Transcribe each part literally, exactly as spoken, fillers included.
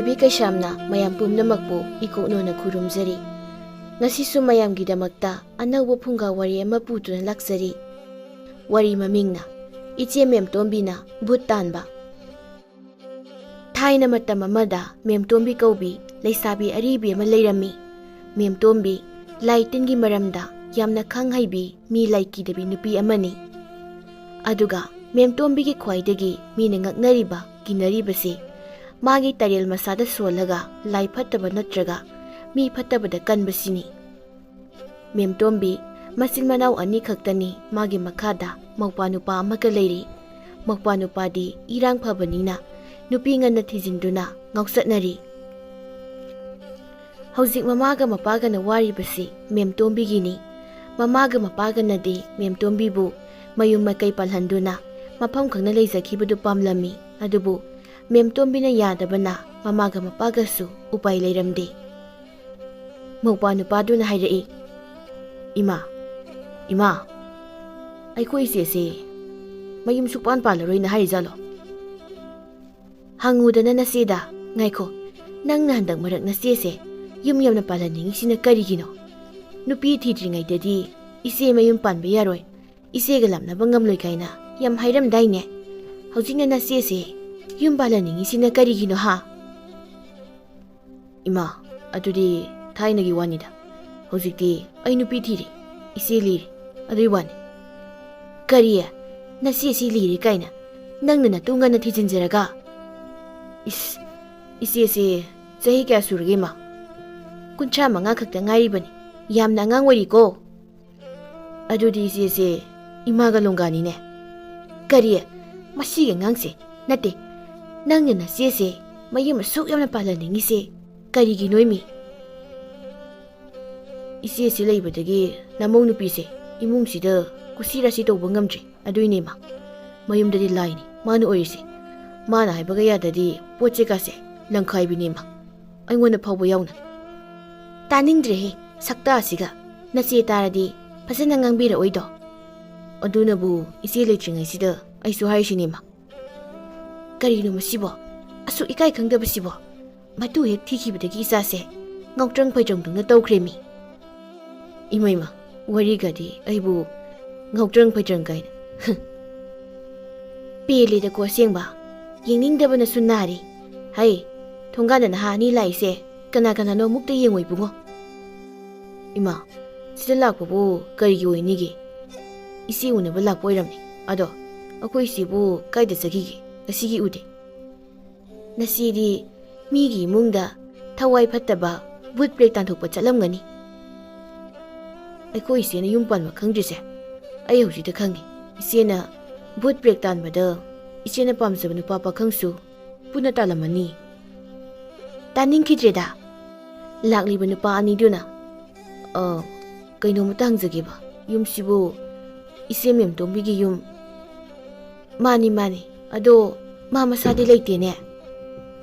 ꯂꯩꯁꯥꯕꯤ ꯀꯩꯁꯥꯝꯅ ꯃꯌꯥꯝ ꯄꯨꯝꯅꯃꯛꯄꯨ ꯏꯀꯣꯛꯅꯣꯅ ꯈꯨꯔꯨꯝꯖꯔꯤ꯫ ꯉꯁꯤꯁꯨ ꯃꯌꯥꯝꯒꯤꯗꯃꯛꯇ ꯑꯅꯧꯕ ꯐꯨꯡꯒꯥ ꯋꯥꯔꯤ ꯑꯃ ꯄꯨꯗꯨꯅ ꯂꯥꯛꯆꯔꯤ꯫ ꯋꯥꯔꯤ ꯃꯃꯤꯡꯅ ꯏꯆꯦ ꯃꯦꯝꯇꯣꯝꯕꯤꯅ ꯚꯨꯠ ꯇꯥꯟꯕ꯫ ꯊꯥꯏꯅ ꯃꯇꯝ ꯑꯃꯗ ꯃꯦꯝꯇꯣꯝꯕꯤ ꯀꯧꯕꯤ ꯂꯩꯁꯥꯕꯤ ꯑꯔꯤꯕꯤ ꯑꯃ ꯂꯩꯔꯝꯃꯤ꯫ ꯃꯦꯝꯇꯣꯝꯕꯤ ꯂꯥꯏ ꯇꯤꯟꯒꯤ ꯃꯔꯝꯗ ꯌꯥꯝꯅ ꯈꯪ ꯍꯩꯕꯤ, ꯃꯤ ꯂꯥꯏ ꯀꯤꯗꯕꯤ ꯅꯨꯄꯤ ꯑꯃꯅꯤ꯫ ꯑꯗꯨꯒ ꯃꯦꯝꯇꯣꯝꯕꯤꯒꯤ ꯈ꯭ꯋꯥꯏꯗꯒꯤ ꯃꯤꯅ ꯉꯛꯅꯔꯤꯕ, ꯀꯤꯅꯔꯤꯕꯁꯤ ꯃꯥꯒꯤ ꯇꯔꯦꯜ ꯃꯁꯥꯗ ꯁꯣꯜꯂꯒ ꯂꯥꯏ ꯐꯠꯇꯕ ꯅꯠꯇ꯭ꯔꯒ ꯃꯤ ꯐꯠꯇꯕꯗ ꯀꯟꯕꯁꯤꯅꯤ꯫ ꯃꯦꯝꯇꯣꯝꯕꯤ ꯃꯆꯤꯟ ꯃꯅꯥꯎ ꯑꯅꯤ ꯈꯛꯇꯅꯤ꯫ ꯃꯥꯒꯤ ꯃꯈꯥꯗ ꯃꯧꯄ꯭ꯋꯥ ꯅꯨꯄꯥ ꯑꯃꯒ ꯂꯩꯔꯤ꯫ ꯃꯧꯄ꯭ꯋꯥ ꯅꯨꯄꯥꯗꯤ ꯏꯔꯥꯡ ꯐꯕꯅꯤꯅ ꯅꯨꯄꯤ ꯉꯟꯅ ꯊꯤꯖꯤꯟꯗꯨꯅ ꯉꯥꯎꯆꯠꯅꯔꯤ꯫ ꯍꯧꯖꯤꯛ ꯃꯃꯥꯒ ꯃꯄꯥꯒꯅ ꯋꯥꯔꯤꯕꯁꯤ ꯃꯦꯝꯇꯣꯝꯕꯤꯒꯤꯅꯤ꯫ ꯃꯃꯥꯒ ꯃꯄꯥꯒꯅꯗꯤ ꯃꯦꯝꯇꯣꯝꯕꯤꯕꯨ ꯃꯌꯨꯝ ꯃꯀꯩ ꯄꯥꯜꯍꯟꯗꯨꯅ ꯃꯐꯝ ꯈꯪꯅ ꯂꯩꯖꯈꯤꯕꯗꯨ ꯄꯥꯝꯂꯝꯃꯤ꯫ ꯑꯗꯨꯕꯨ ꯃꯦꯝꯇꯣꯝꯕꯤꯅ ꯌꯥꯗꯕꯅ ꯃꯃꯥꯒ ꯃꯄꯥꯒꯁꯨ ꯎꯄꯥꯏ ꯂꯩꯔꯝꯗꯦ꯫ ꯃꯧꯄ꯭ꯋꯥ ꯅꯨꯄꯥꯗꯨꯅ ꯍꯥꯏꯔꯛꯏ, "ꯏꯃꯥ, ꯏꯃꯥ, ꯑꯩꯈꯣꯏ ꯏꯆꯦꯁꯦ ꯃꯌꯨꯝ ꯁꯨꯛꯄꯥꯟ ꯄꯥꯜꯂꯔꯣꯏꯅ ꯍꯥꯏꯔꯤꯖꯥꯠꯂꯣ?" "ꯍꯪꯉꯨꯗꯅ ꯅꯆꯦꯗ꯫ ꯉꯥꯏꯈꯣ, ꯅꯪꯅ ꯍꯟꯗꯛ ꯃꯔꯛ ꯅꯆꯦꯁꯦ ꯌꯨꯝ ꯌꯥꯝꯅ ꯄꯥꯜꯍꯟꯅꯤꯡꯉꯤꯁꯤꯅ ꯀꯔꯤꯒꯤꯅꯣ? ꯅꯨꯄꯤ ꯊꯤꯗ꯭ꯔꯤꯉꯩꯗꯗꯤ ꯏꯆꯦ ꯃꯌꯨꯝ ꯄꯥꯟꯕ ꯌꯥꯔꯣꯏ, ꯏꯆꯦꯒ ꯂꯥꯞꯅꯕ ꯉꯝꯂꯣꯏ ꯀꯥꯏꯅ ꯌꯥꯝ ꯍꯥꯏꯔꯝꯗꯥꯏꯅꯦ? ꯍꯧꯖꯤꯛꯅ ꯅꯆꯦꯁꯦ ꯌꯨꯝ ꯄꯥꯜꯍꯟꯅꯤꯡꯉꯤꯁꯤꯅ ꯀꯔꯤꯒꯤꯅꯣ ꯍꯥ?" "ꯏꯃꯥ, ꯑꯗꯨꯗꯤ ꯊꯥꯏꯅꯒꯤ ꯋꯥꯅꯤꯗ꯫ ꯍꯧꯖꯤꯛꯇꯤ ꯑꯩ ꯅꯨꯄꯤ ꯊꯤꯔꯦ, ꯏꯆꯦ ꯂꯤꯔꯦ, ꯑꯗꯨꯏ ꯋꯥꯅꯤ꯫" "ꯀꯔꯤ? ꯅꯆꯦꯁꯤ ꯂꯤꯔꯦ ꯀꯥꯏꯅ? ꯅꯪꯅ ꯅꯇꯨ ꯉꯟꯅ ꯊꯤꯖꯤꯟꯖꯔꯒ?" "ꯏꯁ, ꯏꯆꯦꯁꯦ ꯆꯍꯤ ꯀꯌꯥ ꯁꯨꯔꯒꯦ, ꯏꯃꯥ?" "ꯀꯨꯟꯊ꯭ꯔꯥ ꯃꯉꯥ ꯈꯛꯇ ꯉꯥꯏꯔꯤꯕꯅꯤ, ꯌꯥꯝꯅ ꯑꯉꯥꯡ ꯑꯣꯏꯔꯤꯀꯣ꯫" "ꯑꯗꯨꯗꯤ ꯏꯆꯦꯁꯦ ꯏꯃꯥꯒ ꯂꯣꯡꯒꯥꯅꯤꯅꯦ꯫" "ꯀꯔꯤ? ꯃꯁꯤꯒꯤ ꯑꯉꯥꯡꯁꯦ ꯅꯠꯇꯦ, ꯅꯪꯅ ꯅꯆꯦꯁꯦ ꯃꯌꯨꯝ ꯑꯁꯨꯛ ꯌꯥꯝꯅ ꯄꯥꯜꯍꯟꯅꯤꯡꯉꯤꯁꯦ ꯀꯔꯤꯒꯤꯅꯣ, ꯏꯃꯤ?" "ꯏꯆꯦꯁꯤ ꯂꯩꯕꯗꯒꯤ ꯅꯃꯧ ꯅꯨꯄꯤꯁꯦ ꯏꯃꯨꯡꯁꯤꯗ ꯀꯨꯁꯤ ꯔꯥꯁꯤ ꯇꯧꯕ ꯉꯝꯗ꯭ꯔꯦ, ꯑꯗꯨꯏꯅꯦ, ꯏꯃꯥ꯫ ꯃꯌꯨꯝꯗꯗꯤ ꯂꯥꯏꯅꯤ ꯃꯥꯅ ꯑꯣꯏꯔꯤꯁꯦ꯫ ꯃꯥꯅ ꯍꯥꯏꯕꯒ ꯌꯥꯗꯗꯤ ꯄꯣꯠ ꯆꯩ ꯀꯥꯁꯦ ꯂꯪꯈꯥꯏꯕꯤꯅꯦ, ꯏꯃꯥ, ꯑꯩꯉꯣꯟꯗ ꯐꯥꯎꯕ ꯌꯥꯎꯅ꯫" "ꯇꯥꯅꯤꯡꯗ꯭ꯔꯦꯍꯦ, ꯁꯛꯇꯥꯁꯤꯒ꯫ ꯅꯆꯦ ꯇꯥꯔꯗꯤ ꯐꯖꯅ ꯉꯥꯡꯕꯤꯔꯛꯑꯣꯏꯗꯣ?" "ꯑꯗꯨꯅꯕꯨ ꯏꯆꯦ ꯂꯩꯇ꯭ꯔꯤꯉꯩꯁꯤꯗ ꯑꯩꯁꯨ ꯍꯥꯏꯔꯤꯁꯤꯅꯦ, ꯏꯃꯥ꯫" "ꯀꯔꯤꯅꯣ ꯃꯁꯤꯕꯣ? ꯑꯁꯨꯛ ꯏꯀꯥꯏ ꯈꯪꯗꯕꯁꯤꯕꯣ? ꯃꯇꯨ ꯍꯦꯛ ꯊꯤꯈꯤꯕꯗꯒꯤ ꯏꯆꯥꯁꯦ ꯉꯥꯎꯇ꯭ꯔꯪ ꯐꯩꯇ꯭ꯔꯪꯗꯧꯅ ꯇꯧꯈ꯭ꯔꯦꯃꯤ꯫ ꯏꯃꯩꯃ, ꯋꯥꯔꯤꯒꯗꯤ ꯑꯩꯕꯨ ꯉꯥꯎꯇ꯭ꯔꯪ ꯐꯩꯇ꯭ꯔꯪ ꯀꯥꯏꯅ꯫ ꯄꯦꯜꯂꯦꯗꯀꯣ ꯑꯁꯦꯡꯕ꯫ ꯌꯦꯡꯅꯤꯡꯗꯕꯅꯁꯨ ꯅꯥꯔꯦ꯫ ꯍꯩ, ꯊꯣꯡꯒꯥꯟꯗ ꯅꯍꯥ ꯑꯅꯤ ꯂꯥꯛꯏꯁꯦ ꯀꯅꯥ ꯀꯅꯥꯅꯣ ꯑꯃꯨꯛꯇ ꯌꯦꯡꯉꯣ ꯏꯕꯨꯡꯉꯣ꯫ ꯏꯃꯥ, ꯁꯤꯗ ꯂꯥꯛꯄꯕꯨ ꯀꯔꯤꯒꯤ ꯑꯣꯏꯅꯤꯒꯦ? ꯏꯆꯦ ꯎꯅꯕ ꯂꯥꯛꯄ ꯑꯣꯏꯔꯝꯅꯤ꯫ ꯑꯗꯣ ꯑꯩꯈꯣꯏ ꯏꯆꯦꯕꯨ ꯀꯥꯏꯗ ꯆꯠꯈꯤꯒꯦ? ꯉꯁꯤꯒꯤ ꯎꯗꯦ꯫ ꯅꯆꯦꯗꯤ ꯃꯤꯒꯤ ꯏꯃꯨꯡꯗ ꯊꯋꯥꯏ ꯐꯠꯇꯕ ꯚꯨꯠ ꯄ꯭ꯔꯦꯠ ꯇꯥꯟꯊꯣꯛꯄ ꯆꯠꯂꯝꯒꯅꯤ꯫ ꯑꯩꯈꯣꯏ ꯏꯆꯦꯅ ꯌꯨꯝ ꯄꯥꯟꯕ ꯈꯪꯗ꯭ꯔꯤꯁꯦ ꯑꯩ ꯍꯧꯖꯤꯛꯇ ꯈꯪꯉꯤ꯫ ꯏꯆꯦꯅ ꯚꯨꯠ ꯄ꯭ꯔꯦꯠ ꯇꯥꯟꯕꯗ ꯏꯆꯦꯅ ꯄꯥꯝꯖꯕ ꯅꯨꯄꯥ ꯄꯥꯈꯪꯁꯨ ꯄꯨꯟꯅ ꯇꯥꯜꯂꯝꯃꯅꯤ꯫ ꯇꯥꯅꯤꯡꯈꯤꯗ꯭ꯔꯦꯗ꯫ ꯂꯥꯛꯂꯤꯕ ꯅꯨꯄꯥ ꯑꯅꯤꯗꯨꯅ, "ꯑ, ꯀꯩꯅꯣꯝꯇ ꯍꯪꯖꯒꯦꯕ, ꯌꯨꯝꯁꯤꯕꯨ ꯏꯆꯦ ꯃꯦꯝꯇꯣꯝꯕꯤꯒꯤ ꯌꯨꯝ?" "ꯃꯥꯅꯤ, ꯃꯥꯅꯤ꯫ ꯑꯗꯣ ꯃꯥ ꯃꯁꯥꯗꯤ ꯂꯩꯇꯦꯅꯦ?"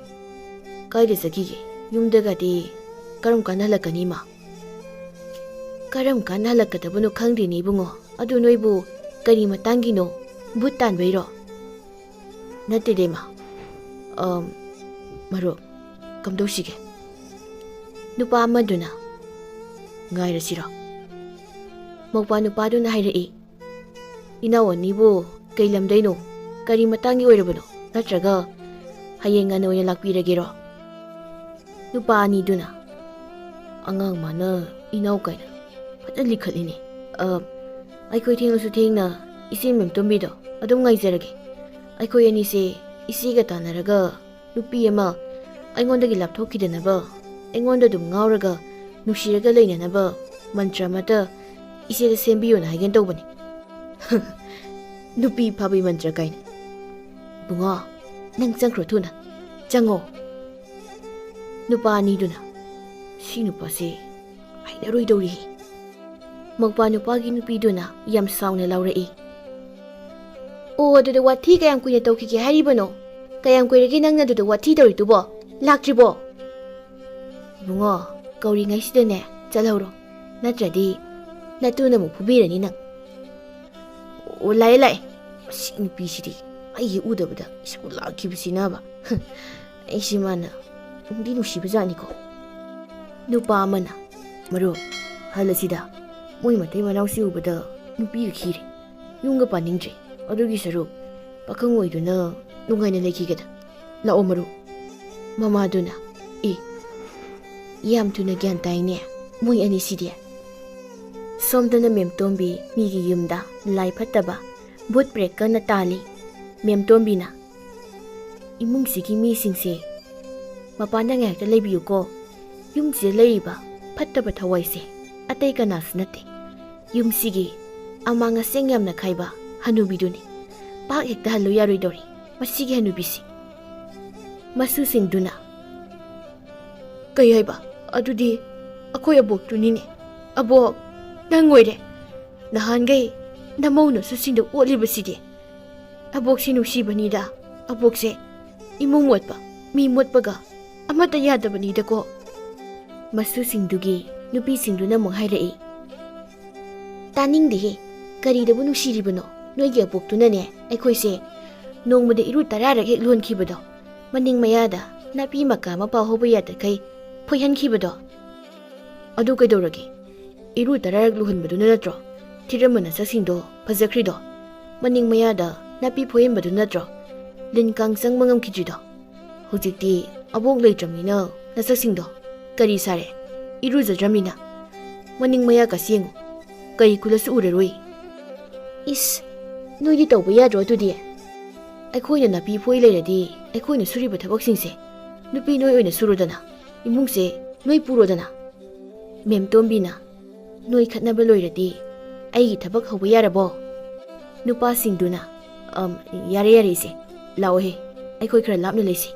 "ꯀꯥꯏꯗ ꯆꯠꯈꯤꯒꯦ? ꯌꯨꯝꯗꯒꯗꯤ ꯀꯔꯝ ꯀꯥꯟꯗ ꯍꯜꯂꯛꯀꯅꯤ ꯃꯥ?" "ꯀꯔꯝ ꯀꯥꯟꯗ ꯍꯜꯂꯛꯀꯗꯕꯅꯣ ꯈꯪꯗꯦꯅꯦ ꯏꯕꯨꯡꯉꯣ꯫ ꯑꯗꯨ ꯅꯣꯏꯕꯨ ꯀꯔꯤ ꯃꯇꯥꯡꯒꯤꯅꯣ? ꯚꯨꯠ ꯇꯥꯟꯕꯩꯔꯣ?" "ꯅꯠꯇꯦꯗ ꯏꯃꯥ꯫ ꯑꯝ, ꯃꯔꯨꯞ, ꯀꯝꯗꯧꯁꯤꯒꯦ?" ꯅꯨꯄꯥ ꯑꯃꯗꯨꯅ, "ꯉꯥꯏꯔꯁꯤꯔꯣ?" ꯃꯧꯄꯥ ꯅꯨꯄꯥꯗꯨꯅ ꯍꯥꯏꯔꯛꯏ, "ꯏꯅꯥꯎ ꯑꯅꯤꯕꯨ ꯀꯩ ꯂꯝꯗꯩꯅꯣ? ꯀꯔꯤ ꯃꯇꯥꯡꯒꯤ ꯑꯣꯏꯔꯕꯅꯣ? ꯅꯠꯇ꯭ꯔꯒ ꯍꯌꯦꯡ ꯉꯟꯅ ꯑꯣꯏꯅ ꯂꯥꯛꯄꯤꯔꯒꯦꯔꯣ?" ꯅꯨꯄꯥ ꯑꯅꯤꯗꯨꯅ, "ꯑꯉꯥꯡ ꯃꯥꯅ ꯏꯅꯥꯎ ꯀꯥꯏꯅ ꯐꯖꯅ ꯂꯤꯈꯠꯂꯤꯅꯦ꯫ ꯑ, ꯑꯩꯈꯣꯏ ꯊꯦꯡꯂꯁꯨ ꯊꯦꯡꯅ ꯏꯆꯦ ꯃꯦꯝꯇꯣꯝꯕꯤꯗꯣ ꯑꯗꯨꯝ ꯉꯥꯏꯖꯔꯒꯦ꯫ ꯑꯩꯈꯣꯏ ꯑꯅꯤꯁꯦ ꯏꯆꯦꯒ ꯇꯥꯟꯅꯔꯒ ꯅꯨꯄꯤ ꯑꯃ ꯑꯩꯉꯣꯟꯗꯒꯤ ꯂꯥꯞꯊꯣꯛꯈꯤꯗꯅꯕ, ꯑꯩꯉꯣꯟꯗ ꯑꯗꯨꯝ ꯉꯥꯎꯔꯒ ꯅꯨꯡꯁꯤꯔꯒ ꯂꯩꯅꯅꯕ ꯃꯟꯇ꯭ꯔ ꯑꯃꯇ ꯏꯆꯦꯗ ꯁꯦꯝꯕꯤꯌꯣꯅ ꯍꯥꯏꯒꯦꯅ ꯇꯧꯕꯅꯤ꯫" "ꯅꯨꯄꯤ ꯐꯥꯕꯩ ꯃꯟꯇ꯭ꯔ ꯀꯥꯏꯅ꯫ ꯏꯕꯨꯡꯉꯣ, ꯅꯪ ꯆꯪꯈ꯭ꯔꯣ ꯊꯨꯅ꯫ ꯆꯪꯉꯣ꯫" ꯅꯨꯄꯥ ꯑꯅꯤꯗꯨꯅ, "ꯁꯤ ꯅꯨꯄꯥꯁꯦ ꯍꯩꯅꯔꯣꯏꯗꯧꯔꯤ꯫" ꯃꯧꯄꯥ ꯅꯨꯄꯥꯒꯤ ꯅꯨꯄꯤꯗꯨꯅ ꯌꯥꯝ ꯁꯥꯎꯅ ꯂꯥꯎꯔꯛꯏ, "ꯑꯣ, ꯑꯗꯨꯗ ꯋꯥꯊꯤ ꯀꯌꯥꯝ ꯀꯨꯏꯅ ꯇꯧꯈꯤꯒꯦ ꯍꯥꯏꯔꯤꯕꯅꯣ? ꯀꯌꯥꯝ ꯀꯨꯏꯔꯒꯦ ꯅꯪꯅ ꯑꯗꯨꯗ ꯋꯥꯊꯤ ꯇꯧꯔꯤꯗꯨꯕꯣ? ꯂꯥꯛꯇ꯭ꯔꯤꯕꯣ?" "ꯏꯕꯨꯡꯉꯣ, ꯀꯧꯔꯤꯉꯩꯁꯤꯗꯅꯦ ꯆꯠꯍꯧꯔꯣ, ꯅꯠꯇ꯭ꯔꯗꯤ ꯅꯇꯨꯅ ꯑꯃꯨꯛ ꯐꯨꯕꯤꯔꯅꯤ ꯅꯪ꯫" "ꯑꯣ, ꯂꯥꯛꯑꯦ, ꯂꯥꯛꯑꯦ꯫ ꯑꯁꯤ ꯅꯨꯄꯤꯁꯤꯗꯤ ꯑꯩ ꯍꯦꯛ ꯎꯗꯕꯗ ꯏꯁꯧ ꯂꯥꯛꯈꯤꯕꯁꯤꯅꯕ꯫ ꯑꯩꯁꯤ ꯃꯥꯅ ꯅꯨꯡꯗꯤ ꯅꯨꯡꯁꯤꯕꯖꯥꯠꯅꯤꯀꯣ꯫ ꯅꯨꯄꯥ ꯑꯃꯅ, "ꯃꯔꯨꯞ, ꯍꯜꯂꯁꯤꯗ꯫ ꯃꯣꯏ ꯃꯇꯩ ꯃꯅꯥꯎꯁꯤ ꯎꯕꯗ ꯅꯨꯄꯤꯒ ꯈꯤꯔꯦ꯫ ꯌꯨꯝꯒ ꯄꯥꯅꯤꯡꯗ꯭ꯔꯦ꯫ ꯑꯗꯨꯒꯤ ꯁꯔꯨꯛ ꯄꯥꯈꯪ ꯑꯣꯏꯗꯨꯅ ꯅꯨꯡꯉꯥꯏꯅ ꯂꯩꯈꯤꯒꯦꯗ꯫ ꯂꯥꯛꯑꯣ ꯃꯔꯨꯞ꯫" ꯃꯃꯥꯗꯨꯅ, "ꯑꯦ, ꯌꯥꯝ ꯊꯨꯅ ꯒ꯭ꯌꯥꯟ ꯇꯥꯏꯅꯦ ꯃꯣꯏ ꯑꯅꯤꯁꯤꯗꯤ꯫" ꯁꯣꯝꯗꯅ ꯃꯦꯝꯇꯣꯝꯕꯤ ꯃꯤꯒꯤ ꯌꯨꯝꯗ ꯂꯥꯏ ꯐꯠꯇꯕ, ꯚꯨꯠ ꯄ꯭ꯔꯦꯠ ꯀꯟꯅ ꯇꯥꯜꯂꯤ꯫ ꯃꯦꯝꯇꯣꯝꯕꯤꯅ, "ꯏꯃꯨꯡꯁꯤꯒꯤ ꯃꯤꯁꯤꯡꯁꯦ ꯃꯄꯥꯟꯗ ꯉꯥꯏꯍꯥꯛꯇ ꯂꯩꯕꯤꯌꯨꯀꯣ꯫ ꯌꯨꯝꯁꯤꯗ ꯂꯩꯔꯤꯕ ꯐꯠꯇꯕ ꯊꯋꯥꯏꯁꯦ ꯑꯇꯩ ꯀꯅꯥꯁꯨ ꯅꯠꯇꯦ꯫ ꯌꯨꯝꯁꯤꯒꯤ ꯑꯃꯥꯡ ꯑꯁꯦꯡ ꯌꯥꯝꯅ ꯈꯥꯏꯕ ꯍꯅꯨꯕꯤꯗꯨꯅꯤ꯫ ꯄꯥꯛ ꯍꯦꯛꯇ ꯍꯜꯂꯨ ꯌꯥꯔꯣꯏꯗꯧꯔꯤ ꯃꯁꯤꯒꯤ ꯍꯅꯨꯕꯤꯁꯤ꯫" ꯃꯁꯨꯁꯤꯡꯗꯨꯅ, "ꯀꯩ ꯍꯥꯏꯕ? ꯑꯗꯨꯗꯤ ꯑꯩꯈꯣꯏ ꯑꯕꯣꯛꯇꯨꯅꯤꯅꯦ꯫ ꯑꯕꯣꯛ, ꯅꯪ ꯑꯣꯏꯔꯦ꯫ ꯅꯍꯥꯟꯈꯩ ꯅꯃꯧ ꯅꯁꯨꯁꯤꯡꯗ ꯑꯣꯠꯂꯤꯕꯁꯤꯗꯤ꯫ ꯑꯕꯣꯛꯁꯤ ꯅꯨꯡꯁꯤꯕꯅꯤꯗ꯫ ꯑꯕꯣꯛꯁꯦ ꯏꯃꯨꯡ ꯃꯣꯠꯄ, ꯃꯤ ꯃꯣꯠꯄꯒ ꯑꯃꯠꯇ ꯌꯥꯗꯕꯅꯤꯗꯀꯣ꯫" ꯃꯁꯨꯁꯤꯡꯗꯨꯒꯤ ꯅꯨꯄꯤꯁꯤꯡꯗꯨꯅ ꯑꯃꯨꯛ ꯍꯥꯏꯔꯛꯏ, "ꯇꯥꯅꯤꯡꯗꯦꯍꯦ꯫ ꯀꯔꯤꯗꯕꯨ ꯅꯨꯡꯁꯤꯔꯤꯕꯅꯣ? ꯅꯣꯏꯒꯤ ꯑꯕꯣꯛꯇꯨꯅꯅꯦ ꯑꯩꯈꯣꯏꯁꯦ ꯅꯣꯡꯃꯗ ꯏꯔꯨ ꯇꯔꯥꯔꯛ ꯍꯦꯛ ꯂꯨꯍꯟꯈꯤꯕꯗꯣ, ꯃꯅꯤꯡ ꯃꯌꯥꯗ ꯅꯥꯄꯤ ꯃꯀꯥ ꯑꯃ ꯄꯥꯎ ꯍꯧꯕ ꯌꯥꯗꯈꯩ ꯐꯣꯏꯍꯟꯈꯤꯕꯗꯣ꯫ ꯑꯗꯨ ꯀꯩꯗꯧꯔꯒꯦ? ꯏꯔꯨ ꯇꯔꯥꯔꯛ ꯂꯨꯍꯟꯕꯗꯨꯅ ꯅꯠꯇ꯭ꯔꯣ ꯊꯤꯔꯝꯕ ꯅꯁꯛꯁꯤꯡꯗꯣ ꯐꯖꯈ꯭ꯔꯤꯗꯣ? ꯃꯅꯤꯡ ꯃꯌꯥꯗ ꯅꯥꯄꯤ ꯐꯣꯏꯍꯟꯕꯗꯨ ꯅꯠꯇ꯭ꯔꯣ ꯂꯤꯟ ꯀꯥꯡ ꯆꯪꯕ ꯉꯝꯈꯤꯗ꯭ꯔꯤꯗꯣ? ꯍꯧꯖꯤꯛꯇꯤ ꯑꯕꯣꯛ ꯂꯩꯇ꯭ꯔꯕꯅꯤꯅ ꯅꯁꯛꯁꯤꯡꯗꯣ ꯀꯔꯤ ꯁꯥꯔꯦ? ꯏꯔꯨꯖꯗ꯭ꯔꯕꯅꯤꯅ ꯃꯅꯤꯡ ꯃꯌꯥ ꯀꯥꯁꯤ ꯌꯦꯡꯉꯨ꯫ ꯀꯔꯤ ꯈꯨꯜꯂꯁꯨ ꯎꯔꯔꯣꯏ꯫" "ꯏꯁ, ꯅꯣꯏꯗꯤ ꯇꯧꯕ ꯌꯥꯗ꯭ꯔꯣ ꯑꯗꯨꯗꯤ? ꯑꯩꯈꯣꯏꯅ ꯅꯥꯄꯤ ꯐꯣꯏ ꯂꯩꯔꯗꯤ ꯑꯩꯈꯣꯏꯅ ꯁꯨꯔꯤꯕ ꯊꯕꯛꯁꯤꯡꯁꯦ ꯅꯨꯄꯤ ꯅꯣꯏ ꯑꯣꯏꯅ ꯁꯨꯔꯣꯗꯅ, ꯏꯃꯨꯡꯁꯦ ꯅꯣꯏ ꯄꯨꯔꯣꯗꯅ꯫" ꯃꯦꯝꯇꯣꯝꯕꯤꯅ, "ꯅꯣꯏ ꯈꯠꯅꯕ ꯂꯣꯏꯔꯗꯤ ꯑꯩꯒꯤ ꯊꯕꯛ ꯍꯧꯕ ꯌꯥꯔꯕꯣ?" ꯅꯨꯄꯥꯁꯤꯡꯗꯨꯅ, "ꯑꯝ, ꯌꯥꯔꯦ, ꯌꯥꯔꯦ ꯏꯆꯦ, ꯂꯥꯛꯑꯣꯍꯦ, ꯑꯩꯈꯣꯏ ꯈꯔ ꯂꯥꯞꯅ ꯂꯩꯁꯤ꯫"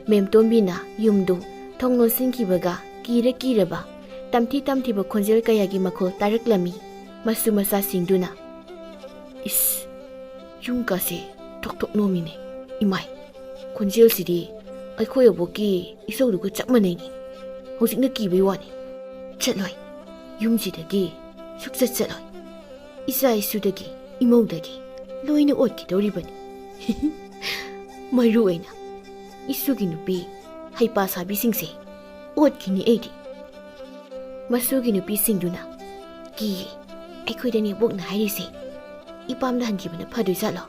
ꯃꯦꯝꯇꯣꯝꯕꯤꯅ ꯌꯨꯝꯗꯨ ꯊꯣꯡ ꯂꯣꯟꯁꯤꯟꯈꯤꯕꯒ ꯀꯤꯔ ꯀꯤꯔꯕ, ꯇꯝꯊꯤ ꯇꯝꯊꯤꯕ ꯈꯣꯟꯖꯦꯜ ꯀꯌꯥꯒꯤ ꯃꯈꯣꯜ ꯇꯥꯔꯛꯂꯝꯃꯤ꯫ ꯃꯁꯨ ꯃꯆꯥꯁꯤꯡꯗꯨꯅ, "ꯏꯁ, ꯌꯨꯝ ꯀꯥꯁꯦ ꯊꯣꯛ ꯊꯣꯛ ꯅꯣꯝꯃꯤꯅꯦ꯫ ꯏꯃꯥꯏ, ꯈꯣꯟꯖꯦꯜꯁꯤꯗꯤ ꯑꯩꯈꯣꯏ ꯑꯕꯣꯛꯀꯤ ꯏꯁꯧꯗꯨꯒ ꯆꯞ ꯃꯥꯟꯅꯩꯅꯦ꯫ ꯍꯧꯖꯤꯛꯅ ꯀꯤꯕꯩ ꯋꯥꯅꯤ꯫ ꯆꯠꯂꯣꯏ, ꯌꯨꯝꯁꯤꯗꯒꯤ ꯁꯨꯛꯆꯠ ꯆꯠꯂꯣꯏ꯫ ꯏꯆꯥ ꯏꯁꯨꯗꯒꯤ, ꯏꯃꯧꯗꯒꯤ ꯂꯣꯏꯅ ꯑꯣꯠꯈꯤꯗꯧꯔꯤꯕꯅꯤ꯫" ꯃꯔꯨ ꯑꯣꯏꯅ ꯏꯁꯨꯒꯤ ꯅꯨꯄꯤ ꯍꯩꯄꯥ ꯁꯥꯕꯤꯁꯤꯡꯁꯦ ꯑꯣꯠꯈꯤꯅꯤ ꯑꯩꯗꯤ꯫ ꯃꯁꯨꯒꯤ ꯅꯨꯄꯤꯁꯤꯡꯗꯨꯅ ꯀꯤꯌꯦ, ꯑꯩꯈꯣꯏꯗꯅꯦ ꯕꯣꯛꯅ ꯍꯥꯏꯔꯤꯁꯦ ꯏꯄꯥꯝꯗ ꯍꯟꯈꯤꯕꯅ ꯐꯗꯣꯏꯖꯥꯠꯂꯣ?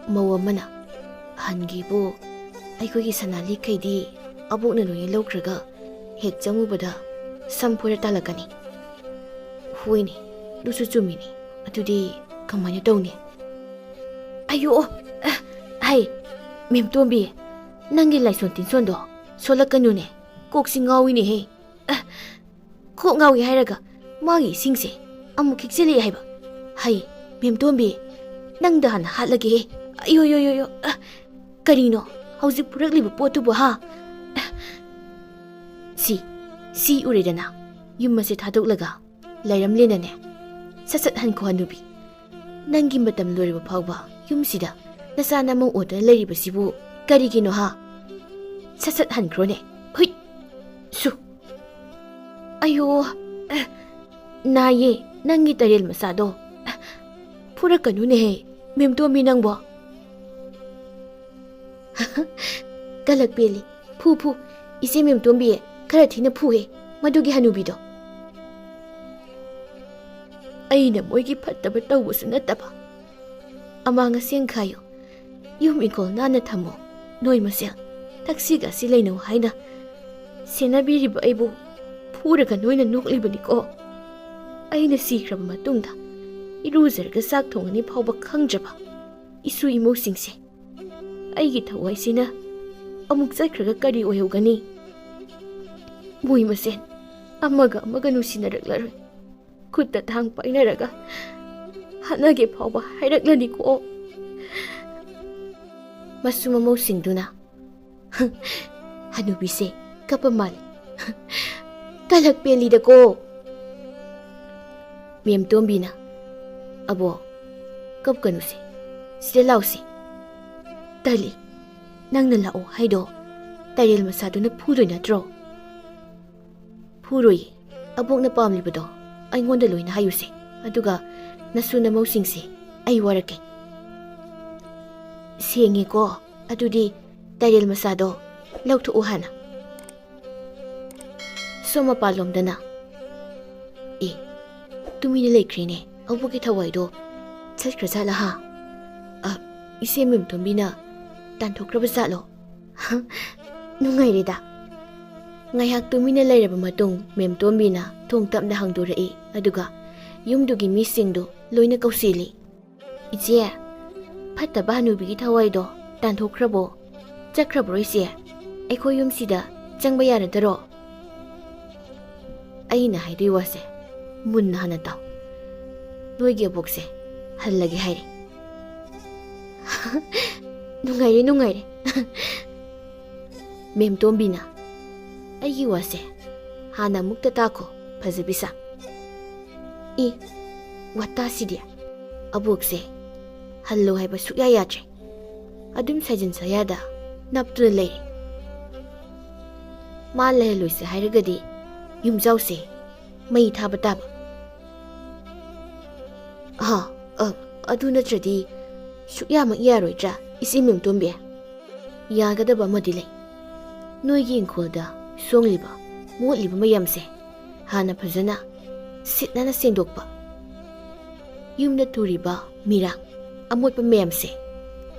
ꯃꯧ ꯑꯃꯅ, "ꯍꯟꯒꯦꯕꯨ, ꯑꯩꯈꯣꯏꯒꯤ ꯁꯅꯥ ꯂꯤꯛꯈꯩꯗꯤ ꯑꯕꯣꯛꯅ ꯂꯣꯏꯅ ꯂꯧꯈ꯭ꯔꯒ ꯍꯦꯛ ꯆꯪꯉꯨꯕꯗ ꯁꯝ ꯐꯣꯏꯔ ꯇꯥꯜꯂꯛꯀꯅꯤ꯫" ꯍꯣꯏꯅꯦ, ꯑꯗꯨꯁꯨ ꯆꯨꯝꯃꯤꯅꯦ꯫ ꯑꯗꯨꯗꯤ ꯀꯃꯥꯏꯅ ꯇꯧꯅꯤ? ꯑꯌꯣ, ꯑ, ꯍꯩ, ꯃꯦꯝꯇꯣꯝꯕꯤ, ꯅꯪꯒꯤ ꯂꯥꯏꯁꯣꯟ ꯇꯤꯟꯁꯣꯟꯗꯣ ꯁꯣꯜꯂꯛꯀꯅꯨꯅꯦ꯫ ꯀꯣꯛꯁꯤ ꯉꯥꯎꯏꯅꯦꯍꯦ꯫ ꯑ, ꯀꯣꯛ ꯉꯥꯎꯏ ꯍꯥꯏꯔꯒ ꯃꯥꯒꯤ ꯏꯁꯤꯡꯁꯦ ꯑꯃꯨꯛ ꯈꯤꯛꯆꯤꯜꯂꯛꯑꯦ ꯍꯥꯏꯕ꯫ ꯍꯩ, ꯃꯦꯝꯇꯣꯝꯕꯤ, ꯅꯪꯗ ꯍꯥꯟꯅ ꯍꯥꯠꯂꯒꯦꯍꯦ꯫ ꯑꯌꯣ, ꯌꯣ, ꯌꯣ, ꯌꯣ꯫ ꯑ, ꯀꯔꯤꯅꯣ ꯍꯧꯖꯤꯛ ꯄꯨꯔꯛꯂꯤꯕ ꯄꯣꯠꯇꯨꯕꯨ, ꯍꯥ? ꯑ, ꯁꯤ, ꯁꯤ ꯎꯔꯦꯗꯅ, ꯌꯨꯝ ꯑꯁꯦ ꯊꯥꯗꯣꯛꯂꯒ ꯂꯩꯔꯝꯂꯦꯅꯅꯦ꯫ ꯁꯠ ꯁꯠ ꯍꯟꯈꯣ ꯍꯅꯨꯕꯤ꯫ ꯅꯪꯒꯤ ꯃꯇꯝ ꯂꯣꯏꯔꯕ ꯐꯥꯎꯕ ꯌꯨꯝꯁꯤꯗ ꯅꯆꯥ ꯅꯃꯧ ꯑꯣꯏꯗꯨꯅ ꯂꯩꯔꯤꯕꯁꯤꯕꯨ ꯀꯔꯤꯒꯤꯅꯣ ꯍꯥ? ꯁꯠ ꯁꯠ ꯍꯟꯈ꯭ꯔꯣꯅꯦ꯫ ꯍꯨꯏꯠ! ꯁꯨ! ꯑꯌꯣ! ꯑꯦ, ꯅꯥꯏꯌꯦ ꯅꯪꯒꯤ ꯇꯔꯦꯜ ꯃꯆꯥꯗꯣ꯫ ꯑꯦ, ꯐꯨꯔꯛꯀꯅꯨꯅꯦꯍꯦ, ꯃꯦꯝꯇꯣꯝꯕꯤ ꯅꯪꯕꯣ꯫ ꯀꯂꯛ ꯄꯦꯜꯂꯤ꯫ ꯐꯨ, ꯐꯨ꯫ ꯏꯆꯦ ꯃꯦꯝꯇꯣꯝꯕꯤ, ꯈꯔ ꯊꯤꯅ ꯐꯨꯍꯦ, ꯃꯗꯨꯒꯤ ꯍꯅꯨꯕꯤꯗꯣ꯫ ꯑꯩꯅ ꯃꯣꯏꯒꯤ ꯐꯠꯇꯕ ꯇꯧꯕꯁꯨ ꯅꯠꯇꯕ꯫ ꯑꯃꯥꯡ ꯑꯁꯦꯡ ꯈꯥꯏꯌꯨ꯫ ꯌꯨꯝ ꯏꯪꯈꯣꯜ ꯅꯥꯟꯅ ꯊꯝꯃꯨ꯫ ꯅꯣꯏ ꯃꯁꯦꯜ ꯊꯛꯁꯤ ꯈꯥꯁꯤ ꯂꯩꯅꯧ ꯍꯥꯏꯅ ꯁꯦꯟꯅꯕꯤꯔꯤꯕ ꯑꯩꯕꯨ ꯐꯨꯔꯒ ꯅꯣꯏꯅ ꯅꯣꯛꯂꯤꯕꯅꯤꯀꯣ꯫ ꯑꯩꯅ ꯁꯤꯈ꯭ꯔꯕ ꯃꯇꯨꯡꯗ ꯏꯔꯨꯖꯔꯒ ꯆꯥꯛ ꯊꯣꯡꯒꯅꯤ ꯐꯥꯎꯕ ꯈꯪꯗ꯭ꯔꯕ ꯏꯁꯨ ꯏꯃꯧꯁꯤꯡꯁꯦ꯫ ꯑꯩꯒꯤ ꯊꯋꯥꯏꯁꯤꯅ ꯑꯃꯨꯛ ꯆꯠꯈ꯭ꯔꯒ ꯀꯔꯤ ꯑꯣꯏꯍꯧꯒꯅꯤ? ꯃꯣꯏ ꯃꯁꯦꯟ ꯑꯃꯒ ꯑꯃꯒ ꯅꯨꯡꯁꯤꯅꯔꯛꯂꯔꯣꯏ꯫ ꯈꯨꯠꯇ ꯊꯥꯡ ꯄꯥꯏꯅꯔꯒ ꯍꯥꯠꯅꯒꯦ ꯐꯥꯎꯕ ꯍꯥꯏꯔꯛꯂꯅꯤꯀꯣ꯫ ꯃꯁꯨ ꯃꯃꯧꯁꯤꯡꯗꯨꯅ, "ꯍꯅꯨꯕꯤꯁꯦ ꯀꯞꯄ ꯃꯥꯜꯂꯦ꯫ ꯀꯂꯛ ꯄꯦꯜꯂꯤꯗꯀꯣ꯫" ꯃꯦꯝꯇꯣꯝꯕꯤꯅ, "ꯑꯕꯣ, ꯀꯞꯀꯅꯨꯁꯦ, ꯁꯤꯗ ꯂꯥꯎꯁꯦ꯫" "ꯇꯜꯂꯤ, ꯅꯪꯅ ꯂꯥꯛꯑꯣ ꯍꯥꯏꯗꯣ ꯇꯔꯦꯜ ꯃꯆꯥꯗꯨꯅ ꯐꯨꯗꯣꯏ ꯅꯠꯇ꯭ꯔꯣ?" "ꯐꯨꯔꯣꯏꯌꯦ, ꯑꯕꯣꯛꯅ ꯄꯥꯝꯂꯤꯕꯗꯣ ꯑꯩꯉꯣꯟꯗ ꯂꯣꯏꯅ ꯍꯥꯏꯌꯨꯁꯦ, ꯑꯗꯨꯒ ꯅꯁꯨ ꯅꯃꯧꯁꯤꯡꯁꯦ ꯑꯩ ꯋꯥꯔꯛꯀꯦ꯫" "ꯁꯦꯡꯉꯦꯀꯣ, ꯑꯗꯨꯗꯤ ꯇꯥꯏꯔꯦꯜ ꯃꯆꯥꯗꯣ ꯂꯧꯊꯣꯛꯎ ꯍꯥꯟꯅ꯫ ꯁꯣꯝ ꯃꯄꯥꯟꯂꯣꯝꯗꯅ, "ꯑꯦ, ꯇꯨꯃꯤꯟꯅ ꯂꯩꯈ꯭ꯔꯦꯅꯦ, ꯑꯕꯣꯛꯀꯤ ꯊꯋꯥꯏꯗꯣ ꯆꯠꯈ꯭ꯔꯖꯥꯠꯂ ꯍꯥ? ꯑ, ꯏꯆꯦ ꯃꯦꯝꯇꯣꯝꯕꯤꯅ ꯇꯥꯟꯊꯣꯛꯈ꯭ꯔꯕ ꯖꯥꯠꯂꯣ? ꯅꯨꯡꯉꯥꯏꯔꯦꯗ꯫" ꯉꯥꯏꯍꯥꯛ ꯇꯨꯃꯤꯟꯅ ꯂꯩꯔꯕ ꯃꯇꯨꯡ ꯃꯦꯝꯇꯣꯝꯕꯤꯅ ꯊꯣꯡ ꯇꯞꯅ ꯍꯥꯡꯗꯣꯔꯛꯏ, ꯑꯗꯨꯒ ꯌꯨꯝꯗꯨꯒꯤ ꯃꯤꯁꯤꯡꯗꯨ ꯂꯣꯏꯅ ꯀꯧꯁꯤꯜꯂꯤ꯫ "ꯏꯆꯦ, ꯐꯠꯇꯕ ꯍꯅꯨꯕꯤꯒꯤ ꯊꯋꯥꯏꯗꯣ ꯇꯥꯟꯊꯣꯛꯈ꯭ꯔꯕꯣ? ꯆꯠꯈ꯭ꯔꯕ꯭ꯔꯣ ꯏꯆꯦ? ꯑꯩꯈꯣꯏ ꯌꯨꯝꯁꯤꯗ ꯆꯪꯕ ꯌꯥꯔꯗꯔꯣ?" ꯑꯩꯅ ꯍꯥꯏꯗꯣꯏ ꯋꯥꯁꯦ ꯃꯨꯟꯅ ꯍꯥꯟꯅ ꯇꯥꯎ꯫ ꯅꯣꯏꯒꯤ ꯑꯕꯣꯛꯁꯦ ꯍꯜꯂꯒꯦ ꯍꯥꯏꯔꯦ꯫ ꯅꯨꯡꯉꯥꯏꯔꯦ, ꯅꯨꯡꯉꯥꯏꯔꯦ꯫ ꯃꯦꯝꯇꯣꯝꯕꯤꯅ, "ꯑꯩꯒꯤ ꯋꯥꯁꯦ ꯍꯥꯟꯅ ꯑꯃꯨꯛꯇ ꯇꯥꯈꯣ, ꯐꯖꯕꯤꯁꯥ꯫" ꯏ, ꯋꯥꯇꯥꯁꯤꯗꯤ꯫ ꯑꯕꯣꯛꯁꯦ ꯍꯜꯂꯣ ꯍꯥꯏꯕ ꯁꯨꯛꯌꯥ ꯌꯥꯗ꯭ꯔꯦ꯫ ꯑꯗꯨꯝ ꯁꯥꯏꯖꯤꯟ ꯁꯥꯌꯥꯗ ꯅꯞꯇꯨꯅ ꯂꯩꯔꯦ꯫ ꯃꯥ ꯂꯩꯍꯜꯂꯣꯏꯁꯦ ꯍꯥꯏꯔꯒꯗꯤ ꯌꯨꯝꯖꯥꯎꯁꯦ ꯃꯩ ꯊꯥꯕ ꯇꯥꯕ꯫ ꯑ, ꯑ, ꯑꯗꯨ ꯅꯠꯇ꯭ꯔꯗꯤ ꯁꯨꯛꯌꯥꯃꯛ ꯌꯥꯔꯣꯏꯗ꯭ꯔꯥ, ꯏꯆꯦ ꯃꯦꯝꯇꯣꯝꯕꯤ? ꯌꯥꯒꯗꯕ ꯑꯃꯗꯤ ꯂꯩ꯫ ꯅꯣꯏꯒꯤ ꯏꯪꯈꯣꯜꯗ ꯁꯣꯡꯂꯤꯕ, ꯃꯣꯠꯂꯤꯕ ꯃꯌꯥꯝꯁꯦ ꯍꯥꯟꯅ ꯐꯖꯅ ꯁꯤꯠ ꯅꯥꯟꯅ ꯁꯦꯡꯗꯣꯛꯄ꯫ ꯌꯨꯝꯗ ꯇꯨꯔꯤꯕ ꯃꯤꯔꯥꯡ, ꯑꯃꯣꯠꯄ ꯃꯌꯥꯝꯁꯦ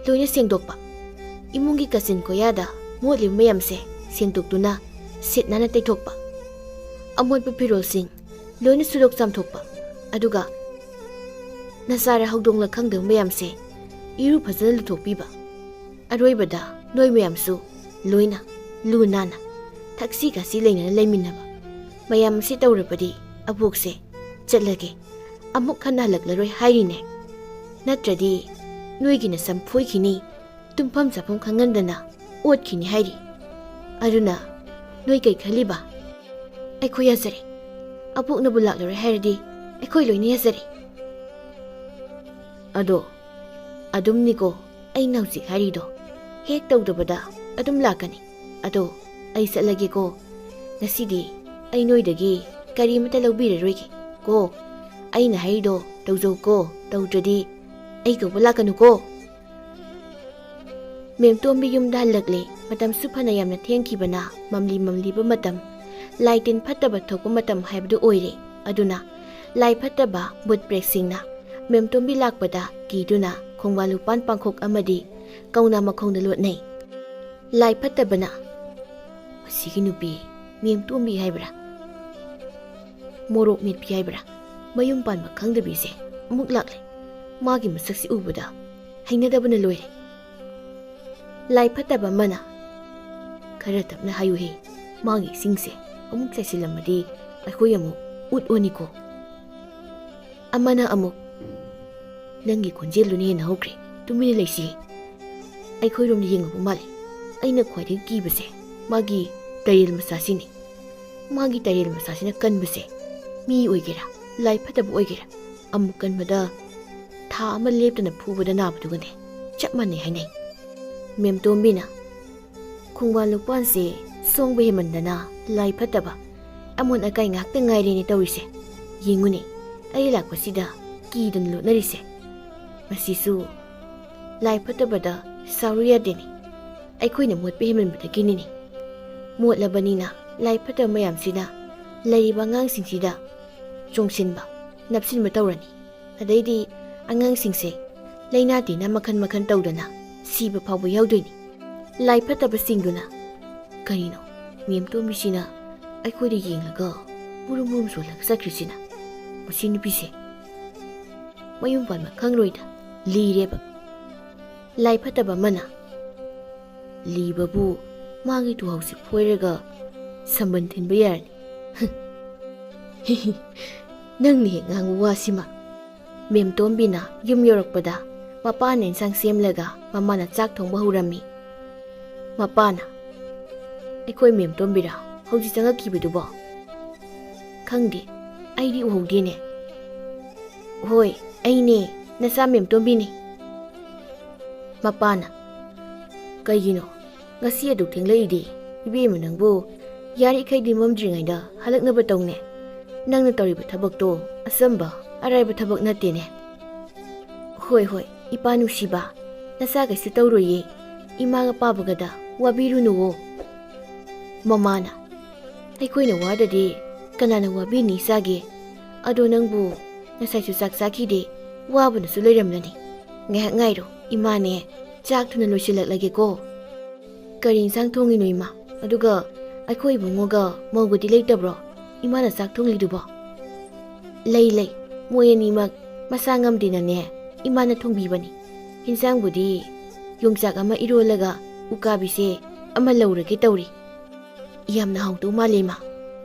ꯂꯣꯏꯅ ꯁꯦꯡꯗꯣꯛꯄ꯫ ꯏꯃꯨꯡꯒꯤ ꯀꯥꯆꯤꯟ ꯀꯣꯌꯥꯗ ꯃꯣꯠꯂꯤꯕ ꯃꯌꯥꯝꯁꯦ ꯁꯦꯡꯗꯣꯛꯇꯨꯅ ꯁꯤꯠ ꯅꯥꯟꯅ ꯇꯩꯊꯣꯛꯄ꯫ ꯑꯃꯣꯠꯄ ꯐꯤꯔꯣꯜꯁꯤꯡ ꯂꯣꯏꯅ ꯁꯨꯗꯣꯛ ꯆꯥꯝꯊꯣꯛꯄ꯫ ꯑꯗꯨꯒ ꯅꯆꯥꯔ ꯍꯧꯗꯣꯡꯂ ꯈꯪꯗꯕ ꯃꯌꯥꯝꯁꯦ ꯏꯔꯨ ꯐꯖꯅ ꯂꯨꯊꯣꯛꯄꯤꯕ꯫ ꯑꯔꯣꯏꯕꯗ ꯅꯣꯏ ꯃꯌꯥꯝꯁꯨ ꯂꯣꯏꯅ ꯂꯨ ꯅꯥꯟꯅ ꯊꯛꯁꯤ ꯈꯥꯁꯤ ꯂꯩꯅꯅ ꯂꯩꯃꯤꯟꯅꯕ꯫ ꯃꯌꯥꯝ ꯑꯁꯤ ꯇꯧꯔꯕꯗꯤ ꯑꯕꯣꯛꯁꯦ ꯆꯠꯂꯒꯦ, ꯑꯃꯨꯛ ꯍꯟꯅ ꯍꯜꯂꯛꯂꯔꯣꯏ ꯍꯥꯏꯔꯤꯅꯦ꯫ ꯅꯠꯇ꯭ꯔꯗꯤ ꯅꯣꯏꯒꯤ ꯅꯁꯝ ꯐꯣꯏꯈꯤꯅꯤ, ꯇꯨꯝꯐꯝ ꯆꯥꯐꯝ ꯈꯪꯍꯟꯗꯅ ꯑꯣꯠꯈꯤꯅꯤ ꯍꯥꯏꯔꯤ꯫ ꯑꯗꯨꯅ ꯅꯣꯏ ꯀꯩ ꯈꯜꯂꯤꯕ? ꯑꯩꯈꯣꯏ ꯌꯥꯖꯔꯦ꯫ ꯑꯕꯣꯛꯅꯕꯨ ꯂꯥꯛꯂꯔꯣꯏ ꯍꯥꯏꯔꯗꯤ ꯑꯩꯈꯣꯏ ꯂꯣꯏꯅ ꯌꯥꯖꯔꯦ꯫ ꯑꯗꯣ ꯑꯗꯨꯝꯅꯤꯀꯣ ꯑꯩꯅ ꯍꯧꯖꯤꯛ ꯍꯥꯏꯔꯤꯗꯣ, ꯍꯦꯛ ꯇꯧꯗꯕꯗ ꯑꯗꯨꯝ ꯂꯥꯛꯀꯅꯤ꯫ ꯑꯗꯣ ꯑꯩ ꯆꯠꯂꯒꯦꯀꯣ꯫ ꯉꯁꯤꯗꯤ ꯑꯩ ꯅꯣꯏꯗꯒꯤ ꯀꯔꯤꯃꯇ ꯂꯧꯕꯤꯔꯔꯣꯏꯒꯦ ꯀꯣ꯫ ꯑꯩꯅ ꯍꯥꯏꯔꯤꯗꯣ ꯇꯧꯖꯧꯀꯣ, ꯇꯧꯗ꯭ꯔꯗꯤ ꯑꯩ ꯀꯧꯕ ꯂꯥꯛꯀꯅꯨꯀꯣ꯫ ꯃꯦꯝꯇꯣꯝꯕꯤ ꯌꯨꯝꯗ ꯍꯜꯂꯛꯂꯦ꯫ ꯃꯇꯝꯁꯨ ꯐꯅ ꯌꯥꯝꯅ ꯊꯦꯡꯈꯤꯕꯅ ꯃꯝꯂꯤ ꯃꯝꯂꯤꯕ ꯃꯇꯝ, ꯂꯥꯏ ꯇꯤꯟ ꯐꯠꯇꯕ ꯊꯣꯛꯄ ꯃꯇꯝ ꯍꯥꯏꯕꯗꯨ ꯑꯣꯏꯔꯦ꯫ ꯑꯗꯨꯅ ꯂꯥꯏ ꯐꯠꯇꯕ ꯚꯨꯠ ꯄ꯭ꯔꯦꯠꯁꯤꯡꯅ ꯃꯦꯝꯇꯣꯝꯕꯤ ꯂꯥꯛꯄꯗ ꯀꯤꯗꯨꯅ ꯈꯣꯡꯕꯥꯟ ꯂꯨꯄꯥꯟ ꯄꯥꯡꯈꯣꯛ ꯑꯃꯗꯤ ꯀꯧꯅꯥ ꯃꯈꯣꯡꯗ ꯂꯣꯠꯅꯩ꯫ ꯂꯥꯏ ꯐꯠꯇꯕꯅ, "ꯃꯁꯤꯒꯤ ꯅꯨꯄꯤ ꯃꯦꯝꯇꯣꯝꯕꯤ ꯍꯥꯏꯕ꯭ꯔꯥ, ꯃꯣꯔꯣꯛ ꯃꯦꯠꯄꯤ ꯍꯥꯏꯕ꯭ꯔꯥ, ꯃꯌꯨꯝ ꯄꯥꯟꯕ ꯈꯪꯗꯕꯤꯁꯦ ꯑꯃꯨꯛ ꯂꯥꯛꯂꯦ꯫ ꯃꯥꯒꯤ ꯃꯁꯛꯁꯤ ꯎꯕꯗ ꯍꯩꯅꯗꯕꯅ ꯂꯣꯏꯔꯦ꯫" ꯂꯥꯏ ꯐꯠꯇꯕ ꯑꯃꯅ, "ꯈꯔ ꯇꯞꯅ ꯍꯥꯏꯌꯨꯍꯦ, ꯃꯥꯒꯤ ꯏꯁꯤꯡꯁꯦ ꯑꯃꯨꯛ ꯆꯥꯏꯁꯤꯜꯂꯝꯃꯗꯤ ꯑꯩꯈꯣꯏ ꯑꯃꯨꯛ ꯎꯠ ꯑꯣꯅꯤꯀꯣ꯫" ꯑꯃꯅ ꯑꯃꯨꯛ, "ꯅꯪꯒꯤ ꯈꯣꯟꯖꯦꯜꯗꯨꯅ ꯍꯦꯟꯅ ꯍꯧꯈ꯭ꯔꯦ, ꯇꯨꯃꯤꯟꯅ ꯂꯩꯁꯤ꯫" ꯑꯩꯈꯣꯏꯔꯣꯝꯗ ꯌꯦꯡꯉꯛꯄ ꯃꯥꯜꯂꯦ꯫ ꯑꯩꯅ ꯈ꯭ꯋꯥꯏꯗꯒꯤ ꯀꯤꯕꯁꯦ ꯃꯥꯒꯤ ꯇꯔꯦꯜ ꯃꯆꯥꯁꯤꯅꯤ꯫ ꯃꯥꯒꯤ ꯇꯔꯦꯜ ꯃꯆꯥꯁꯤꯅ ꯀꯟꯕꯁꯦ, ꯃꯤ ꯑꯣꯏꯒꯦꯔꯥ, ꯂꯥꯏ ꯐꯠꯇꯕ ꯑꯣꯏꯒꯦꯔꯥ, ꯑꯃꯨꯛ ꯀꯟꯕꯗ ꯊꯥ ꯑꯃ ꯂꯦꯞꯇꯅ ꯐꯨꯕꯗ ꯅꯥꯕꯗꯨꯒꯅꯦ ꯆꯞ ꯃꯥꯟꯅꯩ ꯍꯥꯏꯅꯩ꯫ ꯃꯦꯝꯇꯣꯝꯕꯤꯅ, "ꯈꯣꯡꯕꯥꯟ ꯂꯨꯄꯥꯟꯁꯦ ꯁꯣꯡꯕ ꯍꯦꯟꯃꯟꯗꯅ ꯂꯥꯏ ꯐꯠꯇꯕ, ꯑꯃꯣꯠ ꯑꯀꯥꯏ ꯉꯥꯛꯇ ꯉꯥꯏꯔꯦꯅꯦ ꯇꯧꯔꯤꯁꯦ꯫ ꯌꯦꯡꯉꯨꯅꯦ, ꯑꯩ ꯂꯥꯛꯄꯁꯤꯗ ꯀꯤꯗꯅ ꯂꯣꯠꯅꯔꯤꯁꯦ꯫ ꯃꯁꯤꯁꯨ ꯂꯥꯏ ꯐꯠꯇꯕꯗ ꯁꯥꯎꯔꯨ ꯌꯥꯗꯦꯅꯦ꯫ ꯑꯩꯈꯣꯏꯅ ꯃꯣꯠꯄ ꯍꯦꯟꯃꯟꯕꯗꯒꯤꯅꯤꯅꯦ꯫ ꯃꯣꯠꯂꯕꯅꯤꯅ ꯂꯥꯏ ꯐꯠꯇꯕ ꯃꯌꯥꯝꯁꯤꯅ ꯂꯩꯔꯤꯕ ꯑꯉꯥꯡꯁꯤꯡꯁꯤꯗ ꯆꯣꯡꯁꯤꯟꯕ, ꯅꯞꯁꯤꯟꯕ ꯇꯧꯔꯅꯤ꯫ ꯑꯗꯩꯗꯤ ꯑꯉꯥꯡꯁꯤꯡꯁꯦ ꯂꯥꯏꯅꯥ ꯇꯤꯟꯅꯥ ꯃꯈꯜ ꯃꯈꯜ ꯇꯧꯗꯅ ꯁꯤꯕ ꯐꯥꯎꯕ ꯌꯥꯎꯗꯣꯏꯅꯤ꯫" ꯂꯥꯏ ꯐꯠꯇꯕꯁꯤꯡꯗꯨꯅ, "ꯀꯔꯤꯅꯣ ꯃꯦꯝꯇꯣꯝꯕꯤꯁꯤꯅ ꯑꯩꯈꯣꯏꯗ ꯌꯦꯡꯂꯒ ꯃꯨꯔꯨꯝ ꯃꯨꯔꯨꯝ ꯁꯣꯜꯂꯒ ꯆꯠꯈ꯭ꯔꯤꯁꯤꯅ? ꯃꯁꯤ ꯅꯨꯄꯤꯁꯦ ꯃꯌꯨꯝ ꯄꯥꯟꯕ ꯈꯪꯂꯣꯏꯗ ꯂꯤꯔꯦꯕ꯫" ꯂꯥꯏ ꯐꯠꯇꯕ ꯑꯃꯅ, "ꯂꯤꯕꯕꯨ ꯃꯥꯒꯤ ꯇꯨꯍꯥꯎꯁꯤ ꯐꯣꯏꯔꯒ ꯁꯝꯕꯟ ꯊꯤꯟꯕ ꯌꯥꯔꯅꯤ꯫" "ꯅꯪꯅ ꯍꯦꯛ ꯉꯥꯡꯕ ꯋꯥꯁꯤꯃ꯫" ꯃꯦꯝꯇꯣꯝꯕꯤꯅ ꯌꯨꯝ ꯌꯧꯔꯛꯄꯗ ꯃꯄꯥꯅ ꯏꯟꯁꯥꯡ ꯁꯦꯝꯂꯒ ꯃꯃꯥꯅ ꯆꯥꯛ ꯊꯣꯡꯕ ꯍꯧꯔꯝꯃꯤ꯫ ꯃꯄꯥꯅ, "ꯑꯩꯈꯣꯏ ꯃꯦꯝꯇꯣꯝꯕꯤꯔꯥ ꯍꯧꯖꯤꯛ ꯆꯪꯉꯛꯈꯤꯕꯗꯨꯕꯣ?" "ꯈꯪꯗꯦ, ꯑꯩꯗꯤ ꯎꯍꯧꯗꯦꯅꯦ꯫" "ꯍꯣꯏ, ꯑꯩꯅꯦ, ꯅꯆꯥ ꯃꯦꯝꯇꯣꯝꯕꯤꯅꯦ꯫" ꯃꯄꯥꯅ, "ꯀꯩꯒꯤꯅꯣ ꯉꯁꯤ ꯑꯗꯨꯛ ꯊꯦꯡꯂꯛꯏꯗꯤ? ꯏꯕꯦꯝꯃ ꯅꯪꯕꯨ ꯌꯥꯔꯤꯈꯩꯗꯤ ꯃꯝꯗ꯭ꯔꯤꯉꯩꯗ ꯍꯜꯂꯛꯅꯕ ꯇꯧꯅꯦ꯫ ꯅꯪꯅ ꯇꯧꯔꯤꯕ ꯊꯕꯛꯇꯣ ꯑꯆꯝꯕ ꯑꯔꯥꯏꯕ ꯊꯕꯛ ꯅꯠꯇꯦꯅꯦ꯫" "ꯍꯣꯏ ꯍꯣꯏ, ꯏꯄꯥ ꯅꯨꯡꯁꯤꯕ, ꯅꯆꯥ ꯀꯩꯁꯨ ꯇꯧꯔꯣꯏꯌꯦ꯫ ꯏꯃꯥꯒ ꯄꯥꯕꯒꯗ ꯋꯥꯕꯤꯔꯨꯅꯨꯋꯣ꯫ ꯃꯃꯥꯅ, "ꯑꯩꯈꯣꯏꯅ ꯋꯥꯗꯗꯤ ꯀꯅꯥꯅ ꯋꯥꯕꯤꯅꯤ ꯏꯆꯥꯒꯤ? ꯑꯗꯣ ꯅꯪꯕꯨ ꯉꯁꯥꯏꯁꯨ ꯆꯥꯛ ꯆꯥꯈꯤꯗꯦ, ꯋꯥꯕꯅꯁꯨ ꯂꯣꯏꯔꯝꯂꯅꯤ꯫ ꯉꯥꯏꯍꯥꯛ ꯉꯥꯏꯔꯣ, ꯏꯃꯥꯅꯦ ꯆꯥꯛ ꯊꯨꯅ ꯂꯣꯏꯁꯤꯜꯂꯛꯂꯒꯦꯀꯣ꯫ ꯀꯔꯤ ꯏꯟꯁꯥꯡ ꯊꯣꯡꯉꯤꯅꯣ ꯏꯃꯥ? ꯑꯗꯨꯒ ꯑꯩꯈꯣꯏ ꯏꯕꯨꯡꯉꯣꯒ ꯃꯧꯒꯗꯤ ꯂꯩꯇꯕ꯭ꯔꯣ? ꯏꯃꯥꯅ ꯆꯥꯛ ꯊꯣꯡꯂꯤꯗꯨꯕꯣ?" "ꯂꯩ ꯂꯩ, ꯃꯣꯏ ꯑꯅꯤꯃꯛ ꯃꯁꯥ ꯉꯝꯗꯦꯅꯅꯦ ꯏꯃꯥꯅ ꯊꯣꯡꯕꯤꯕꯅꯤ꯫ ꯏꯟꯁꯥꯡꯕꯨꯗꯤ ꯌꯣꯡꯆꯥꯛ ꯑꯃ ꯏꯔꯣꯜꯂꯒ ꯎꯀꯥꯕꯤꯁꯦ ꯑꯃ ꯂꯧꯔꯒꯦ ꯇꯧꯔꯤ꯫ ꯌꯥꯝꯅ ꯍꯥꯎꯗꯧ ꯃꯥꯜꯂꯦ ꯏꯃꯥ꯫"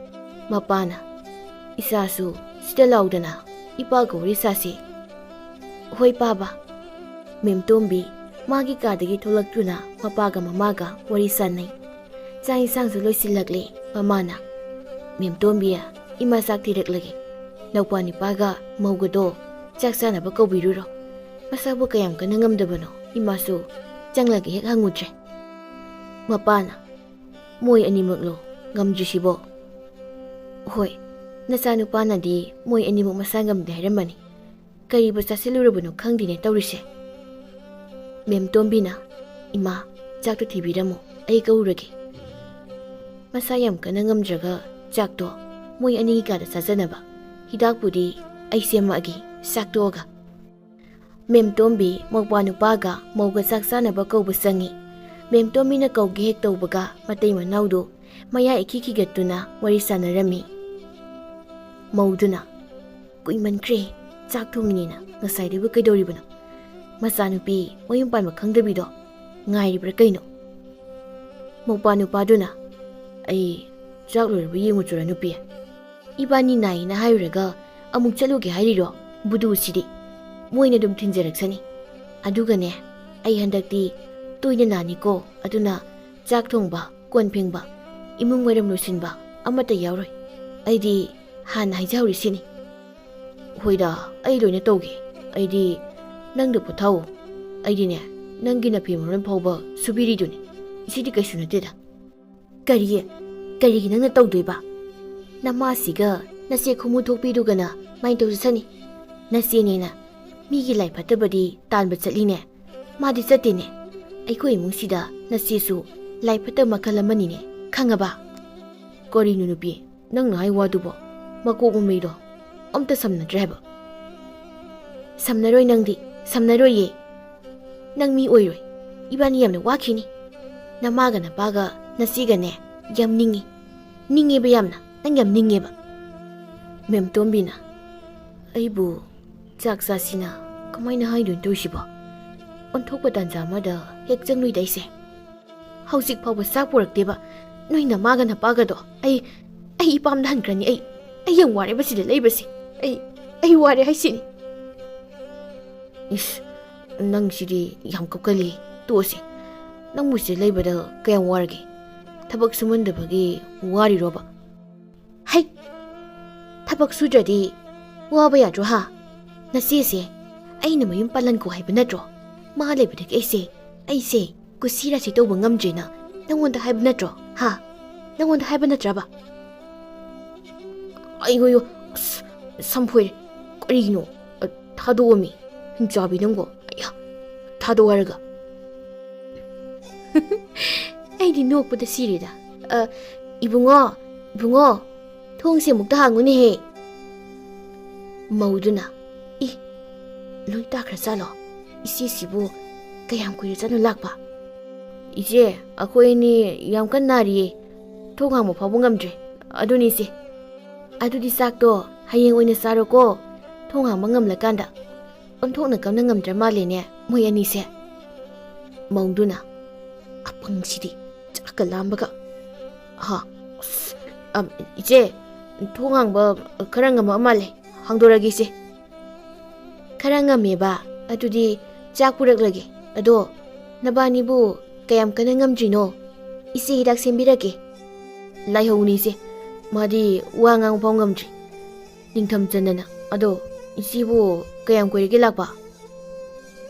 ꯃꯄꯥꯅ, "ꯏꯆꯥꯁꯨ ꯁꯤꯗ ꯂꯥꯎꯗꯅ, ꯏꯄꯥꯒ ꯋꯥꯔꯤ ꯁꯥꯁꯤ꯫" "ꯍꯣꯏ ꯄꯥꯕ꯫" ꯃꯦꯝꯇꯣꯝꯕꯤ ꯃꯥꯒꯤ ꯀꯥꯗꯒꯤ ꯊꯣꯛꯂꯛꯇꯨꯅ ꯃꯄꯥꯒ ꯃꯃꯥꯒ ꯋꯥꯔꯤ ꯁꯥꯟꯅꯩ꯫ ꯆꯥꯛ ꯏꯟꯁꯥꯡꯁꯨ ꯂꯣꯏꯁꯤꯜꯂꯛꯂꯦ꯫ ꯃꯃꯥꯅ, "ꯃꯦꯝꯇꯣꯝꯕꯤ, ꯏꯃꯥ ꯆꯥꯛ ꯊꯤꯔꯛꯂꯒꯦ꯫ ꯅꯧꯄꯥ ꯅꯤꯄꯥꯒ ꯃꯧꯒꯗꯣ ꯆꯥꯛ ꯆꯥꯅꯕ ꯀꯧꯕꯤꯔꯨꯔꯣ꯫ ꯃꯁꯥꯕꯨ ꯀꯌꯥꯝ ꯀꯟꯅ ꯉꯝꯗꯕꯅꯣ, ꯏꯃꯥꯁꯨ ꯆꯪꯂꯒ ꯍꯦꯛ ꯍꯪꯉꯨꯗ꯭ꯔꯦ꯫" ꯃꯄꯥꯅ, "ꯃꯣꯏ ꯑꯅꯤꯃꯛꯂꯣ ꯉꯝꯗ꯭ꯔꯤꯁꯤꯕꯣ?" "ꯍꯣꯏ, ꯅꯆꯥꯅꯨꯄꯥꯅꯗꯤ ꯃꯣꯏ ꯑꯅꯤꯃꯛ ꯃꯁꯥ ꯉꯝꯗꯦ ꯍꯥꯏꯔꯝꯃꯅꯤ꯫ ꯀꯔꯤꯕꯨ ꯆꯥꯁꯤꯜꯂꯨꯔꯕꯅꯣ ꯈꯪꯗꯦꯅꯦ ꯇꯧꯔꯤꯁꯦ꯫" ꯃꯦꯝꯇꯣꯝꯕꯤꯅ, "ꯏꯃꯥ, ꯆꯥꯛꯇꯨ ꯊꯤꯕꯤꯔꯝꯃꯣ, ꯑꯩ ꯀꯧꯔꯒꯦ꯫" "ꯃꯁꯥ ꯌꯥꯝ ꯀꯟꯅ ꯉꯝꯗ꯭ꯔꯒ ꯆꯥꯛꯇꯣ ꯃꯣꯏ ꯑꯅꯤꯒꯤ ꯀꯥꯗ ꯆꯥꯖꯅꯕ ꯍꯤꯗꯥꯛꯄꯨꯗꯤ ꯑꯩ ꯁꯦꯝꯃꯛꯑꯒꯦ, ꯆꯥꯛ ꯇꯣꯛꯑꯒ꯫" ꯃꯦꯝꯇꯣꯝꯕꯤ ꯃꯧꯄ꯭ꯋꯥ ꯅꯨꯄꯥꯒ ꯃꯧꯒ ꯆꯥꯛ ꯆꯥꯅꯕ ꯀꯧꯕ ꯆꯪꯉꯤ꯫ ꯃꯦꯝꯇꯣꯝꯕꯤꯅ ꯀꯧꯒꯦ ꯍꯦꯛ ꯇꯧꯕꯒ ꯃꯇꯩ ꯃꯅꯥꯎꯗꯨ ꯃꯌꯥ ꯏꯈꯤ ꯈꯤꯒꯠꯇꯨꯅ ꯋꯥꯔꯤ ꯁꯥꯟꯅꯔꯝꯃꯤ꯫ ꯃꯧꯗꯨꯅ, "ꯀꯨꯏꯃꯟꯈ꯭ꯔꯦ, ꯆꯥꯛ ꯊꯣꯡꯉꯤꯅꯦꯅ ꯉꯁꯥꯏꯗꯒꯤ ꯀꯩꯗꯧꯔꯤꯕꯅꯣ? ꯃꯆꯥꯅꯨꯄꯤ ꯃꯌꯨꯝ ꯄꯥꯟꯕ ꯈꯪꯗꯕꯤꯗꯣ ꯉꯥꯏꯔꯤꯕ꯭ꯔꯥ ꯀꯩꯅꯣ?" ꯃꯧꯄ꯭ꯋꯥ ꯅꯨꯄꯥꯗꯨꯅ, "ꯑꯩ ꯆꯥꯛ ꯂꯣꯏꯔꯕ ꯌꯦꯡꯉꯨꯆꯣꯔꯥ ꯅꯨꯄꯤ? ꯏꯕꯥꯅꯤ ꯅꯥꯏꯅ ꯍꯥꯏꯔꯨꯔꯒ ꯑꯃꯨꯛ ꯆꯠꯂꯨꯒꯦ ꯍꯥꯏꯔꯤꯔꯣ? ꯕꯨꯗꯨꯁꯤꯗꯤ꯫ ꯃꯣꯏꯅ ꯑꯗꯨꯝ ꯊꯤꯟꯖꯔꯛꯁꯅꯤ꯫ ꯑꯗꯨꯒꯅꯦ, ꯑꯩ ꯍꯟꯗꯛꯇꯤ ꯇꯣꯏꯅ ꯅꯥꯅꯤꯀꯣ, ꯑꯗꯨꯅ ꯆꯥꯛ ꯊꯣꯡꯕ, ꯀꯣꯟ ꯐꯦꯡꯕ, ꯏꯃꯨꯡ ꯋꯥꯏꯔꯝ ꯂꯣꯏꯁꯤꯟꯕ ꯑꯃꯠꯇ ꯌꯥꯎꯔꯣꯏ꯫ ꯑꯩꯗꯤ ꯍꯥꯟꯅ ꯍꯥꯏꯖꯍꯧꯔꯤꯁꯤꯅꯤ꯫" "ꯍꯣꯏꯗ, ꯑꯩ ꯂꯣꯏꯅ ꯇꯧꯒꯦ꯫ ꯑꯩꯗꯤ ꯅꯪꯗ ꯄꯣꯊꯥꯎ꯫ ꯑꯩꯗꯤꯅꯦ, ꯅꯪꯒꯤ ꯅꯐꯤ ꯃꯔꯣꯟ ꯐꯥꯎꯕ ꯁꯨꯕꯤꯔꯤꯗꯨꯅꯤ꯫ ꯁꯤꯗꯤ ꯀꯩꯁꯨ ꯅꯠꯇꯦꯗ꯫" "ꯀꯔꯤ? ꯀꯔꯤꯒꯤ ꯅꯪꯅ ꯇꯧꯗꯣꯏꯕ? ꯅꯃꯥꯁꯤꯒ ꯅꯆꯦ ꯈꯨꯃꯨ ꯊꯣꯛꯄꯤꯗꯨꯒꯅ ꯃꯥꯏ ꯇꯧꯖꯁꯅꯤ꯫ ꯅꯆꯦꯅꯦꯅ ꯃꯤꯒꯤ ꯂꯥꯏ ꯐꯠꯇꯕꯗꯤ ꯇꯥꯟꯕ ꯆꯠꯂꯤꯅꯦ꯫ ꯃꯥꯗꯤ ꯆꯠꯇꯦꯅꯦ꯫ ꯑꯩꯈꯣꯏ ꯏꯃꯨꯡꯁꯤꯗ ꯅꯆꯦꯁꯨ ꯂꯥꯏ ꯐꯠꯇꯕ ꯃꯈꯜ ꯑꯃꯅꯤꯅꯦ, ꯈꯪꯉꯕ? ꯀꯔꯤꯅꯣ ꯅꯨꯄꯤ, ꯅꯪꯅ ꯍꯥꯏ ꯋꯥꯗꯨꯕꯣ? ꯃꯀꯣꯛ ꯃꯃꯩꯗꯣ ꯑꯝꯇ ꯁꯝꯅꯗ꯭ꯔꯦ ꯍꯥꯏꯕ꯫ ꯁꯝꯅꯔꯣꯏ ꯅꯪꯗꯤ, ꯁꯝꯅꯔꯣꯏꯌꯦ꯫ ꯅꯪ ꯃꯤ ꯑꯣꯏꯔꯣꯏ꯫ ꯏꯕꯥꯅꯤ ꯌꯥꯝꯅ ꯋꯥꯈꯤꯅꯤ꯫ ꯅꯃꯥꯒ ꯅꯄꯥꯒ ꯅꯆꯦꯒꯅꯦ ꯌꯥꯝ ꯅꯤꯡꯉꯤ꯫ ꯅꯤꯡꯉꯦꯕ ꯌꯥꯝꯅ, ꯅꯪ ꯌꯥꯝ ꯅꯤꯡꯉꯦꯕ꯫ ꯃꯦꯝ ꯇꯣꯝꯕꯤꯅ, "ꯑꯩꯕꯨ ꯆꯥꯛ ꯆꯥꯁꯤꯅ ꯀꯃꯥꯏꯅ ꯍꯥꯏꯗꯣꯏꯅꯣ ꯇꯧꯔꯤꯁꯤꯕꯣ? ꯑꯣꯟꯊꯣꯛꯄ ꯇꯥꯟꯖꯥ ꯑꯃꯗ ꯍꯦꯛ ꯆꯪꯂꯨꯏꯗ ꯑꯩꯁꯦ꯫ ꯍꯧꯖꯤꯛ ꯐꯥꯎꯕ ꯆꯥꯛ ꯄꯨꯔꯛꯇꯦꯕ꯫ ꯅꯣꯏ ꯅꯃꯥꯒ ꯅꯄꯥꯒꯗꯣ ꯑꯩ, ꯑꯩ ꯏꯄꯥꯝꯗ ꯍꯟꯈ꯭ꯔꯅꯤ꯫ ꯑꯩ, ꯑꯩ ꯌꯥꯝ ꯋꯥꯔꯦꯕ ꯁꯤꯗ ꯂꯩꯕꯁꯦ꯫ ꯑꯩ, ꯑꯩ ꯋꯥꯔꯦ ꯍꯥꯏꯁꯤꯅꯤ꯫" "ꯏꯁ, ꯅꯪꯁꯤꯗꯤ ꯌꯥꯝ ꯀꯞꯀꯜꯂꯤ꯫ ꯇꯣꯛꯑꯁꯦ꯫ ꯅꯪꯕꯨ ꯁꯤꯗ ꯂꯩꯕꯗ ꯀꯌꯥꯝ ꯋꯥꯔꯒꯦ? ꯊꯕꯛ ꯁꯨꯃꯟꯗꯕꯒꯤ ꯋꯥꯔꯤꯔꯣꯕ?" "ꯍꯩ! ꯊꯕꯛ ꯁꯨꯗ꯭ꯔꯗꯤ ꯋꯥꯕ ꯌꯥꯗ꯭ꯔꯣ ꯍꯥ? ꯅꯆꯦꯁꯦ ꯑꯩꯅ ꯃꯌꯨꯝ ꯄꯥꯜꯍꯟꯈꯣ ꯍꯥꯏꯕ ꯅꯠꯇ꯭ꯔꯣ? ꯃꯥ ꯂꯩꯕꯗꯒꯤ ꯑꯩꯁꯦ, ꯑꯩꯁꯦ ꯀꯨꯁꯤ ꯔꯥꯁꯤ ꯇꯧꯕ ꯉꯝꯗ꯭ꯔꯦꯅ ꯅꯪꯉꯣꯟꯗ ꯍꯥꯏꯕ ꯅꯠꯇ꯭ꯔꯣ ꯍꯥ? ꯅꯪꯉꯣꯟꯗ ꯍꯥꯏꯕ ꯅꯠꯇ꯭ꯔꯕ?" "ꯑꯩꯌꯣ, ꯑꯁ, ꯁꯝꯐꯣꯏꯔꯦ꯫ ꯀꯔꯤꯒꯤꯅꯣ? ꯑ, ꯊꯥꯗꯣꯛꯑꯝꯃꯤ꯫ ꯍꯤꯡꯆꯥꯕꯤ ꯅꯪꯕꯣ꯫ ꯑꯌꯥ, ꯊꯥꯗꯣꯛꯑꯣ ꯍꯥꯏꯔꯒ꯫" ꯑꯩꯗꯤ ꯅꯣꯛꯄꯗ ꯁꯤꯔꯦꯗ꯫ "ꯑ, ꯏꯕꯨꯡꯉꯣ, ꯏꯕꯨꯡꯉꯣ, ꯊꯣꯡꯁꯦ ꯑꯃꯨꯛꯇ ꯍꯥꯡꯉꯨꯅꯦꯍꯦ꯫" ꯃꯧꯗꯨꯅ, "ꯏ, ꯂꯣꯏ ꯇꯥꯈ꯭ꯔꯖꯥꯠꯂꯣ? ꯏꯆꯦꯁꯤꯕꯨ ꯀꯌꯥꯝ ꯀꯨꯏꯔꯖꯥꯠꯅꯣ ꯂꯥꯛꯄ?" "ꯏꯆꯦ, ꯑꯩꯈꯣꯏ ꯑꯅꯤ ꯌꯥꯝ ꯀꯟꯅ ꯅꯥꯔꯤꯌꯦ꯫ ꯊꯣꯡ ꯍꯥꯡꯕ ꯐꯥꯎꯕ ꯉꯝꯗ꯭ꯔꯦ꯫ ꯑꯗꯨꯅꯤ ꯏꯆꯦ꯫" "ꯑꯗꯨꯗꯤ ꯆꯥꯛꯇꯣ ꯍꯌꯦꯡ ꯑꯣꯏꯅ ꯆꯥꯔꯣꯀꯣ꯫ ꯊꯣꯡ ꯍꯥꯡꯕ ꯉꯝꯂꯀꯥꯟꯗ꯫" ꯑꯣꯟꯊꯣꯛꯅ ꯀꯟꯅ ꯉꯝꯗ꯭ꯔ ꯃꯥꯜꯂꯦꯅꯦ ꯃꯣꯏ ꯑꯅꯤꯁꯦ꯫ ꯃꯧꯗꯨꯅ, "ꯑꯄꯪꯁꯤꯗꯤ ꯆꯥꯛꯀ ꯂꯥꯝꯕꯒ꯫ ꯍꯥ, ꯑꯁ, ꯑꯝ, ꯏꯆꯦ, ꯊꯣꯡ ꯍꯥꯡꯕ ꯈꯔ ꯉꯝꯃꯛꯑ ꯃꯥꯜꯂꯦ꯫ ꯍꯥꯡꯗꯣꯔꯒꯦ ꯏꯆꯦ꯫" "ꯈꯔ ꯉꯝꯃꯦꯕ, ꯑꯗꯨꯗꯤ ꯆꯥꯛ ꯄꯨꯔꯛꯂꯒꯦ꯫ ꯑꯗꯣ ꯅꯕꯥꯅꯤꯕꯨ ꯀꯌꯥꯝ ꯀꯟꯅ ꯉꯝꯗ꯭ꯔꯤꯅꯣ? ꯏꯆꯦ ꯍꯤꯗꯥꯛ ꯁꯦꯝꯕꯤꯔꯛꯀꯦ꯫" "ꯂꯥꯏꯍꯧꯅꯤ ꯏꯆꯦ, ꯃꯥꯗꯤ ꯋꯥ ꯉꯥꯡꯕ ꯐꯥꯎ ꯉꯝꯗ꯭ꯔꯤ꯫ ꯅꯤꯡꯊꯝ ꯆꯟꯗꯅ꯫ ꯑꯗꯣ ꯏꯆꯦꯕꯨ ꯀꯌꯥꯝ ꯀꯨꯏꯔꯒꯦ ꯂꯥꯛꯄ?"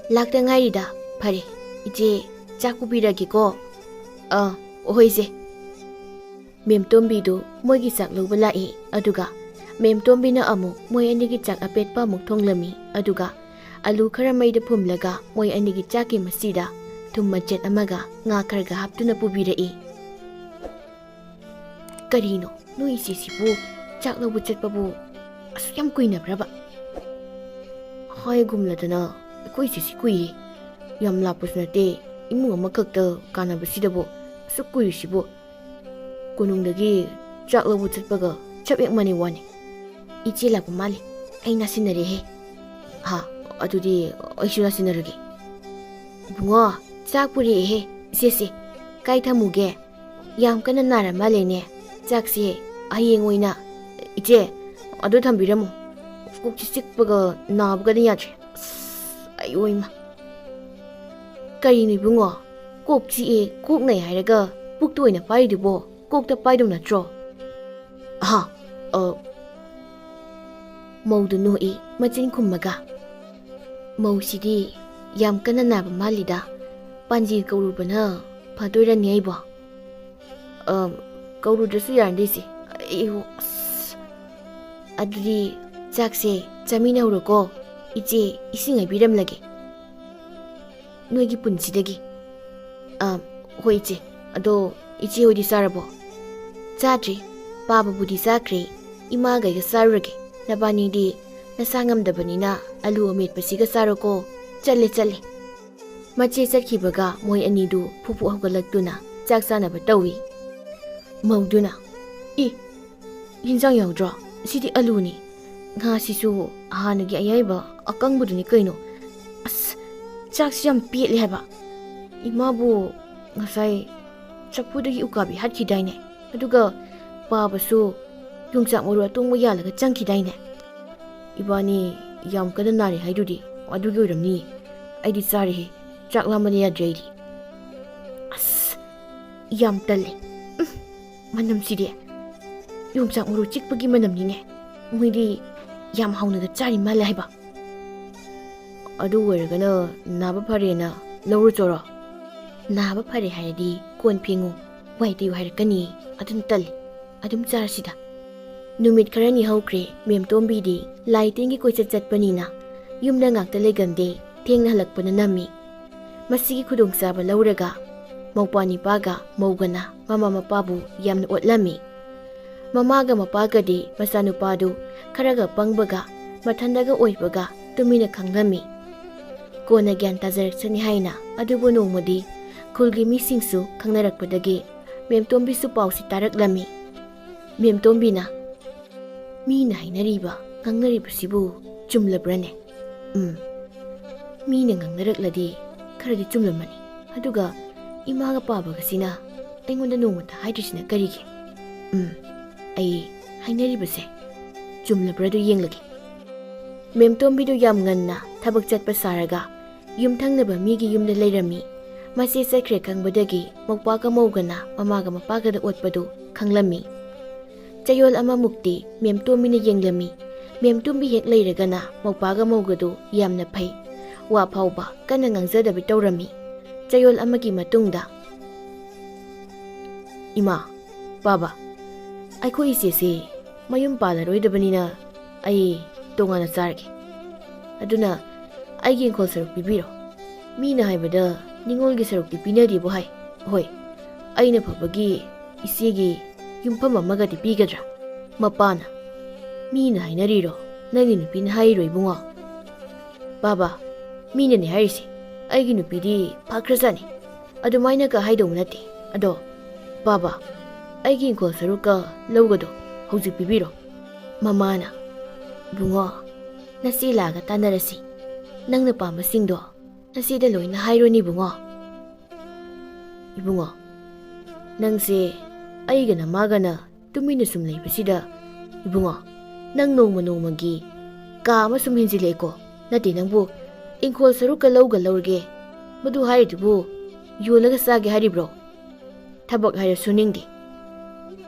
"ꯂꯥꯛꯇ ꯉꯥꯏꯔꯤꯗ꯫ ꯐꯔꯦ, ꯏꯆꯦ ꯆꯥꯛ ꯄꯨꯕꯤꯔꯒꯦꯀꯣ꯫" "ꯑꯥ, ꯍꯣꯏ ꯏꯆꯦ꯫" ꯃꯦꯝ ꯇꯣꯝꯕꯤꯗꯨ ꯃꯣꯏꯒꯤ ꯆꯥꯛ ꯂꯧꯕ ꯂꯥꯛꯏ꯫ ꯑꯗꯨꯒ ꯃꯦꯝ ꯇꯣꯝꯕꯤꯅ ꯑꯃꯨꯛ ꯃꯣꯏ ꯑꯅꯤꯒꯤ ꯆꯥꯛ ꯑꯄꯦꯠꯄ ꯑꯃꯨꯛ ꯊꯣꯡꯂꯝꯃꯤ꯫ ꯑꯗꯨꯒ ꯑꯂꯨ ꯈꯔ ꯃꯩꯗ ꯐꯨꯝꯂꯒ ꯃꯣꯏ ꯑꯅꯤꯒꯤ ꯆꯥꯛꯀꯤ ꯃꯆꯤꯗ ꯊꯨꯝ ꯃꯆꯦꯠ ꯑꯃꯒ ꯉꯥ ꯈꯔꯒ ꯍꯥꯞꯇꯨꯅ ꯄꯨꯕꯤꯔꯛꯏ꯫ "ꯀꯔꯤꯅꯣ, ꯅꯣꯏ ꯏꯆꯦꯁꯤꯕꯨ ꯆꯥꯛ ꯂꯧꯕ ꯆꯠꯄꯕꯨ ꯑꯁꯨꯛ ꯌꯥꯝ ꯀꯨꯏꯅꯕ꯭ꯔꯕ?" "ꯍꯥꯏꯒꯨꯝꯂꯗꯅ ꯑꯩꯈꯣꯏ ꯏꯆꯦꯁꯤ ꯀꯨꯏꯌꯦ꯫ ꯌꯥꯝ ꯂꯥꯞꯄꯁꯨ ꯅꯠꯇꯦ, ꯏꯃꯨꯡ ꯑꯃꯈꯛꯇ ꯀꯥꯟꯅꯕꯁꯤꯗꯕꯨ ꯑꯁꯨꯛ ꯀꯨꯏꯔꯤꯁꯤꯕꯨ꯫ ꯀꯣꯅꯨꯡꯗꯒꯤ ꯆꯥꯛ ꯂꯧꯕ ꯆꯠꯄꯒ ꯆꯞ ꯍꯦꯛ ꯃꯥꯟꯅꯩ ꯋꯥꯅꯤ꯫ ꯏꯆꯦ ꯂꯥꯛꯄ ꯃꯥꯜꯂꯤ, ꯑꯩ ꯅꯥꯁꯤꯟꯅꯔꯦꯍꯦ꯫ ꯍꯥ, ꯑꯗꯨꯗꯤ ꯑꯩꯁꯨ ꯅꯥꯁꯤꯟꯅꯔꯒꯦ꯫ ꯏꯕꯨꯡꯉꯣ, ꯆꯥꯛ ꯄꯨꯔꯛꯑꯦꯍꯦ ꯏꯆꯦꯁꯦ꯫ ꯀꯥꯏ ꯊꯝꯃꯨꯒꯦ? ꯌꯥꯝ ꯀꯟꯅ ꯅꯥꯔ ꯃꯥꯜꯂꯦꯅꯦ꯫ ꯆꯥꯛꯁꯦ ꯍꯌꯦꯡ ꯑꯣꯏꯅ꯫ ꯏꯆꯦ, ꯑꯗꯨ ꯊꯝꯕꯤꯔꯝꯃꯣ꯫ ꯀꯣꯛꯁꯤ ꯆꯤꯛꯄꯒ ꯅꯥꯕꯒꯗꯤ ꯌꯥꯗ꯭ꯔꯦ꯫ ꯑꯁ, ꯑꯌꯣ ꯏꯃꯥ꯫ ꯀꯔꯤꯅꯣ ꯏꯕꯨꯡꯉꯣ? ꯀꯣꯛ ꯆꯤꯛꯑꯦ, ꯀꯣꯛ ꯅꯥꯏ ꯍꯥꯏꯔꯒ ꯄꯨꯛꯇ ꯑꯣꯏꯅ ꯄꯥꯏꯔꯤꯗꯨꯕꯣ? ꯀꯣꯛꯇ ꯄꯥꯏꯗꯧ ꯅꯠꯇ꯭ꯔꯣ?" "ꯑꯍꯥ, ꯑ," ꯃꯧꯗꯨ ꯅꯣꯛꯏ, ꯃꯆꯤꯟ ꯈꯨꯝꯃꯒ꯫ "ꯃꯧꯁꯤꯗꯤ ꯌꯥꯝ ꯀꯟꯅ ꯅꯥꯕ ꯃꯥꯜꯂꯤꯗ꯫ ꯄꯥꯟꯖꯤ ꯀꯧꯔꯨꯕꯅ ꯐꯗꯣꯏꯔꯅꯤ ꯑꯩꯕꯣ?" "ꯑ, ꯀꯧꯔꯨꯗ꯭ꯔꯁꯨ ꯌꯥꯔꯅꯤ ꯏꯆꯦ꯫ ꯑꯩ, ꯑꯁ꯫ ꯑꯗꯨꯗꯤ ꯆꯥꯛꯁꯦ ꯆꯥꯃꯤꯟꯅꯍꯧꯔꯣꯀꯣ꯫ ꯏꯆꯦ, ꯏꯁꯤꯡ ꯍꯩꯕꯤꯔꯝꯂꯒꯦ ꯅꯣꯏꯒꯤ ꯄꯨꯟꯁꯤꯗꯒꯤ꯫" "ꯑ, ꯍꯣꯏ ꯏꯆꯦ꯫ ꯑꯗꯣ ꯏꯆꯦ ꯍꯣꯏꯗꯤ ꯆꯥꯔꯕꯣ?" "ꯆꯥꯗ꯭ꯔꯤ꯫ ꯄꯥꯕꯕꯨꯗꯤ ꯆꯥꯈ꯭ꯔꯦ꯫ ꯏꯃꯥꯒ ꯑꯩꯒ ꯆꯥꯔꯨꯔꯒꯦ꯫ ꯅꯕꯥꯅꯤꯗꯤ ꯅꯁꯥ ꯉꯝꯗꯕꯅꯤꯅ ꯑꯂꯨ ꯑꯃꯦꯠꯄꯁꯤꯒ ꯆꯥꯔꯣꯀꯣ꯫ ꯆꯠꯂꯦ, ꯆꯠꯂꯦ꯫" ꯃꯆꯦ ꯆꯠꯈꯤꯕꯒ ꯃꯣꯏ ꯑꯅꯤꯗꯨ ꯐꯨꯐꯨ ꯍꯧꯒꯠꯂꯛꯇꯨꯅ ꯆꯥꯛ ꯆꯥꯅꯕ ꯇꯧꯏ꯫ ꯃꯧꯗꯨꯅ, "ꯏ, ꯍꯤꯟꯖꯥꯡ ꯌꯥꯎꯗ꯭ꯔꯣ? ꯁꯤꯗꯤ ꯑꯂꯨꯅꯤ꯫ ꯉꯥꯁꯤꯁꯨ ꯍꯥꯟꯅꯒꯤ ꯑꯌꯥꯏꯕ ꯑꯀꯪꯕꯗꯨꯅꯤ ꯀꯩꯅꯣ꯫ ꯑꯁ, ꯆꯥꯛꯁꯤ ꯌꯥꯝ ꯄꯦꯠꯂꯦ ꯍꯥꯏꯕ꯫ ꯏꯃꯥꯕꯨ ꯉꯁꯥꯏ ꯆꯐꯨꯗꯒꯤ ꯎꯀꯥꯕꯤ ꯍꯥꯠꯈꯤꯗꯥꯏꯅꯦ? ꯑꯗꯨꯒ ꯄꯥꯕꯁꯨ ꯌꯣꯡꯆꯥꯛ ꯃꯔꯨ ꯑꯇꯣꯡꯕ ꯌꯥꯜꯂꯒ ꯆꯪꯈꯤꯗꯥꯏꯅꯦ? ꯏꯕꯥꯅꯤ ꯌꯥꯝ ꯀꯟꯅ ꯅꯥꯔꯦ ꯍꯥꯏꯗꯨꯗꯤ ꯑꯗꯨꯒꯤ ꯑꯣꯏꯔꯝꯅꯤ꯫ ꯑꯩꯗꯤ ꯆꯥꯔꯦꯍꯦ꯫ ꯆꯥꯛ ꯂꯥꯝꯕꯅ ꯌꯥꯗ꯭ꯔꯦ ꯑꯩꯗꯤ꯫ ꯑꯁ, ꯌꯥꯝ ꯇꯜꯂꯦ꯫ ꯎꯝ, ꯃꯅꯝꯁꯤꯗꯤ ꯌꯣꯡꯆꯥꯛ ꯃꯔꯨ ꯆꯤꯛꯄꯒꯤ ꯃꯅꯝꯅꯤꯅꯦ꯫ ꯃꯣꯏꯗꯤ ꯌꯥꯝ ꯍꯥꯎꯅꯒ ꯆꯥꯔꯤ ꯃꯥꯜꯂꯦ ꯍꯥꯏꯕ꯫ ꯑꯗꯨ ꯑꯣꯏꯔꯒꯅ ꯅꯥꯕ ꯐꯔꯦꯅ ꯂꯧꯔꯨꯆꯣꯔꯣ? ꯅꯥꯕ ꯐꯔꯦ ꯍꯥꯏꯔꯗꯤ ꯀꯣꯟ ꯐꯦꯡꯉꯨ, ꯋꯥꯏ ꯇꯩꯌꯨ ꯍꯥꯏꯔꯛꯀꯅꯤ꯫ ꯑꯗꯨꯅ ꯇꯜꯂꯤ꯫ ꯑꯗꯨꯝ ꯆꯥꯔꯁꯤꯗ꯫ ꯅꯨꯃꯤꯠ ꯈꯔꯅꯤ ꯍꯧꯈ꯭ꯔꯦ꯫ ꯃꯦꯝꯇꯣꯝꯕꯤꯗꯤ ꯂꯥꯏ ꯇꯤꯟꯒꯤ ꯀꯣꯏꯆꯠ ꯆꯠꯄꯅꯤꯅ ꯌꯨꯝꯗ ꯉꯥꯛꯇ ꯂꯩꯒꯟꯗꯦ꯫ ꯊꯦꯡꯅ ꯍꯜꯂꯛꯄꯅ ꯅꯝꯃꯤ꯫ ꯃꯁꯤꯒꯤ ꯈꯨꯗꯣꯡꯆꯥꯕ ꯂꯧꯔꯒ ꯃꯧꯄ꯭ꯋꯥ ꯅꯤꯄꯥꯒ ꯃꯧꯒꯅ ꯃꯃꯥ ꯃꯄꯥꯕꯨ ꯌꯥꯝꯅ ꯑꯣꯠꯂꯝꯃꯤ꯫ ꯃꯃꯥꯒ ꯃꯄꯥꯒꯗꯤ ꯃꯆꯥꯅꯨꯄꯥꯗꯨ ꯈꯔꯒ ꯄꯪꯕꯒ ꯃꯊꯟꯗꯒ ꯑꯣꯏꯕꯒ ꯇꯨꯃꯤꯟꯅ ꯈꯪꯂꯝꯃꯤ꯫ ꯀꯣꯟꯅ ꯒ꯭ꯌꯥꯟ ꯇꯥꯖꯔꯛꯆꯅꯤ ꯍꯥꯏꯅ ꯑꯗꯨꯕꯨ ꯅꯣꯡꯃꯗꯤ ꯈꯨꯜꯒꯤ ꯃꯤꯁꯤꯡꯁꯨ ꯈꯪꯅꯔꯛꯄꯗꯒꯤ ꯃꯦꯝꯇꯣꯝꯕꯤꯁꯨ ꯄꯥꯎꯁꯤ ꯇꯥꯔꯛꯂꯝꯃꯤ꯫ ꯃꯦꯝꯇꯣꯝꯕꯤꯅ, "ꯃꯤꯅ ꯍꯥꯏꯅꯔꯤꯕ ꯉꯥꯡꯅꯔꯤꯕꯁꯤꯕꯨ ꯆꯨꯝꯂꯕ꯭ꯔꯅꯦ? ꯎꯝ, ꯃꯤꯅ ꯉꯥꯡꯅꯔꯛꯂꯗꯤ ꯈꯔꯗꯤ ꯆꯨꯝꯂꯝꯃꯅꯤ꯫ ꯑꯗꯨꯒ ꯏꯃꯥꯒ ꯄꯥꯕꯒꯁꯤꯅ ꯑꯩꯉꯣꯟꯗ ꯅꯣꯡꯃꯇ ꯍꯥꯏꯗ꯭ꯔꯤꯁꯤꯅ ꯀꯔꯤꯒꯤ? ꯎꯝ, ꯑꯩ ꯍꯥꯏꯅꯔꯤꯕꯁꯦ ꯆꯨꯝꯂꯕ꯭ꯔꯥꯗꯨ ꯌꯦꯡꯂꯒꯦ꯫" ꯃꯦꯝꯇꯣꯝꯕꯤꯗꯨ ꯌꯥꯝ ꯉꯟꯅ ꯊꯕꯛ ꯆꯠꯄ ꯁꯥꯔꯒ ꯌꯨꯝꯊꯪꯅꯕ ꯃꯤꯒꯤ ꯌꯨꯝꯗ ꯂꯩꯔꯝꯃꯤ꯫ ꯃꯆꯦ ꯆꯠꯈ꯭ꯔꯦ ꯈꯪꯕꯗꯒꯤ ꯃꯧꯄꯥꯒ ꯃꯧꯒꯅ ꯃꯃꯥꯒ ꯃꯄꯥꯒꯗ ꯑꯣꯠꯄꯗꯨ ꯈꯪꯂꯝꯃꯤ꯫ ꯆꯌꯣꯜ ꯑꯃꯃꯨꯛꯇꯤ ꯃꯦꯝꯇꯣꯝꯕꯤꯅ ꯌꯦꯡꯂꯝꯃꯤ꯫ ꯃꯦꯝꯇꯣꯝꯕꯤ ꯍꯦꯛ ꯂꯩꯔꯒꯅ ꯃꯧꯄꯥꯒ ꯃꯧꯒꯗꯨ ꯌꯥꯝꯅ ꯐꯩ꯫ ꯋꯥ ꯐꯥꯎꯕ ꯀꯟꯅ ꯉꯥꯡꯖꯗꯕꯤ ꯇꯧꯔꯝꯃꯤ꯫ ꯆꯌꯣꯜ ꯑꯃꯒꯤ ꯃꯇꯨꯡꯗ, "ꯏꯃꯥ, ꯄꯥꯕ, ꯑꯩꯈꯣꯏ ꯏꯆꯦꯁꯤ ꯃꯌꯨꯝ ꯄꯥꯜꯂꯔꯣꯏꯗꯕꯅꯤꯅ ꯑꯩ ꯇꯣꯉꯥꯟꯅ ꯆꯥꯔꯒꯦ꯫ ꯑꯗꯨꯅ ꯑꯩꯒꯤ ꯏꯪꯈꯣꯜ ꯁꯔꯨꯛ ꯄꯤꯕꯤꯔꯣ꯫ ꯃꯤꯅ ꯍꯥꯏꯕꯗ ꯅꯤꯉꯣꯜꯒꯤ ꯁꯔꯨꯛꯇꯤ ꯄꯤꯅꯗꯦꯕꯨ ꯍꯥꯏ꯫ ꯍꯣꯏ, ꯑꯩꯅ ꯐꯕꯒꯤ ꯏꯆꯦꯒꯤ ꯌꯨꯝꯐꯝ ꯑꯃꯒꯗꯤ ꯄꯤꯒꯗ꯭ꯔꯥ?" ꯃꯄꯥꯅ, "ꯃꯤꯅ ꯍꯥꯏꯅꯔꯤꯔꯣ? ꯅꯪꯒꯤ ꯅꯨꯄꯤꯅ ꯍꯥꯏꯔꯤꯔꯣ, ꯏꯕꯨꯡꯉꯣ?" "ꯄꯥꯕ, ꯃꯤꯅꯅꯦ ꯍꯥꯏꯔꯤꯁꯦ꯫ ꯑꯩꯒꯤ ꯅꯨꯄꯤꯗꯤ ꯐꯈ꯭ꯔꯖꯥꯠꯅꯤ꯫ ꯑꯗꯨꯃꯥꯏꯅꯒ ꯍꯥꯏꯗꯧ ꯅꯠꯇꯦ꯫ ꯑꯗꯣ, ꯄꯥꯕ, ꯑꯩꯒꯤ ꯏꯪꯈꯣꯜ ꯁꯔꯨꯛꯀ ꯂꯧꯒꯗꯣ ꯍꯧꯖꯤꯛ ꯄꯤꯕꯤꯔꯣ꯫" ꯃꯃꯥꯅ, "ꯏꯕꯨꯡꯉꯣ, ꯅꯆꯦ ꯂꯥꯛꯑꯒ ꯇꯥꯟꯅꯔꯁꯤ꯫ ꯅꯪꯅ ꯄꯥꯝꯕꯁꯤꯡꯗꯣ ꯅꯆꯦꯗ ꯂꯣꯏꯅ ꯍꯥꯏꯔꯣꯅꯦ, ꯏꯕꯨꯡꯉꯣ꯫" "ꯏꯕꯨꯡꯉꯣ, ꯅꯪꯁꯦ ꯑꯩꯒ ꯅꯃꯥꯒꯅ ꯇꯨꯃꯤꯟꯅ ꯁꯨꯝ ꯂꯩꯕꯁꯤꯗ, ꯏꯕꯨꯡꯉꯣ, ꯅꯪ ꯅꯣꯡꯃ ꯅꯣꯡꯃꯒꯤ ꯀꯥ ꯑꯃ ꯁꯨꯝ ꯍꯦꯟꯖꯤꯜꯂꯛꯑꯦꯀꯣ꯫ ꯅꯠꯇꯦ ꯅꯪꯕꯨ, ꯏꯪꯈꯣꯜ ꯁꯔꯨꯛꯀ ꯂꯧꯒ ꯂꯧꯔꯒꯦ, ꯃꯗꯨ ꯍꯥꯏꯔꯤꯗꯨꯕꯨ ꯌꯣꯜꯂꯒ ꯆꯥꯒꯦ ꯍꯥꯏꯔꯤꯕ꯭ꯔꯣ? ꯊꯕꯛ ꯍꯥꯏꯔ ꯁꯨꯅꯤꯡꯗꯦ꯫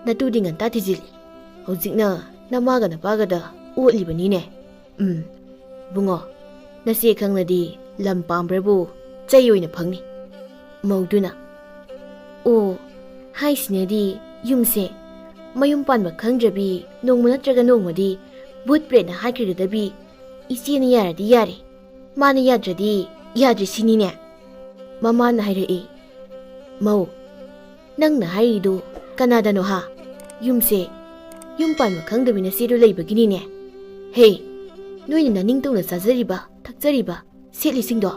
ꯅꯇꯨꯗꯤ ꯉꯟꯇꯥ ꯊꯤꯖꯤꯜꯂꯤ꯫ ꯍꯧꯖꯤꯛꯅ ꯅꯃꯥꯒ ꯅꯄꯥꯒꯗ ꯑꯣꯠꯂꯤꯕꯅꯤꯅꯦ꯫ ꯎꯝ, ꯏꯕꯨꯡꯉꯣ, ꯅꯆꯦ ꯈꯪꯂꯗꯤ ꯂꯝ ꯄꯥꯝꯕ꯭ꯔꯕꯨ ꯆꯩ ꯑꯣꯏꯅ ꯐꯪꯅꯤ꯫" ꯃꯧꯗꯨꯅ, "ꯑꯣ, ꯍꯥꯏꯁꯤꯅꯗꯤ ꯌꯨꯝꯁꯦ ꯃꯌꯨꯝ ꯄꯥꯟꯕ ꯈꯪꯗ꯭ꯔꯕꯤ ꯅꯣꯡꯃ ꯅꯠꯇ꯭ꯔꯒ ꯅꯣꯡꯃꯗꯤ ꯚꯨꯠ ꯄ꯭ꯔꯦꯠꯅ ꯍꯥꯠꯈ꯭ꯔꯒꯗꯕꯤ꯫ ꯏꯆꯦꯅ ꯌꯥꯔꯗꯤ ꯌꯥꯔꯦ, ꯃꯥꯅ ꯌꯥꯗ꯭ꯔꯗꯤ ꯌꯥꯗ꯭ꯔꯦ ꯁꯤꯅꯤꯅꯦ꯫" ꯃꯃꯥꯅ ꯍꯥꯏꯔꯛꯏ, "ꯃꯧ, ꯅꯪꯅ ꯍꯥꯏꯔꯤꯗꯨ ꯀꯅꯥꯗꯅꯣ ꯍꯥ? ꯌꯨꯝꯁꯦ ꯌꯨꯝ ꯄꯥꯟꯕ ꯈꯪꯗꯕꯤ ꯅꯆꯦꯗꯨ ꯂꯩꯕꯒꯤꯅꯤꯅꯦ꯫ ꯍꯦ, ꯅꯣꯏꯅ ꯅꯅꯤꯡꯇꯧꯅ ꯆꯥꯖꯔꯤꯕ, ꯊꯛꯆꯔꯤꯕ, ꯁꯦꯠꯂꯤꯁꯤꯡꯗꯣ꯫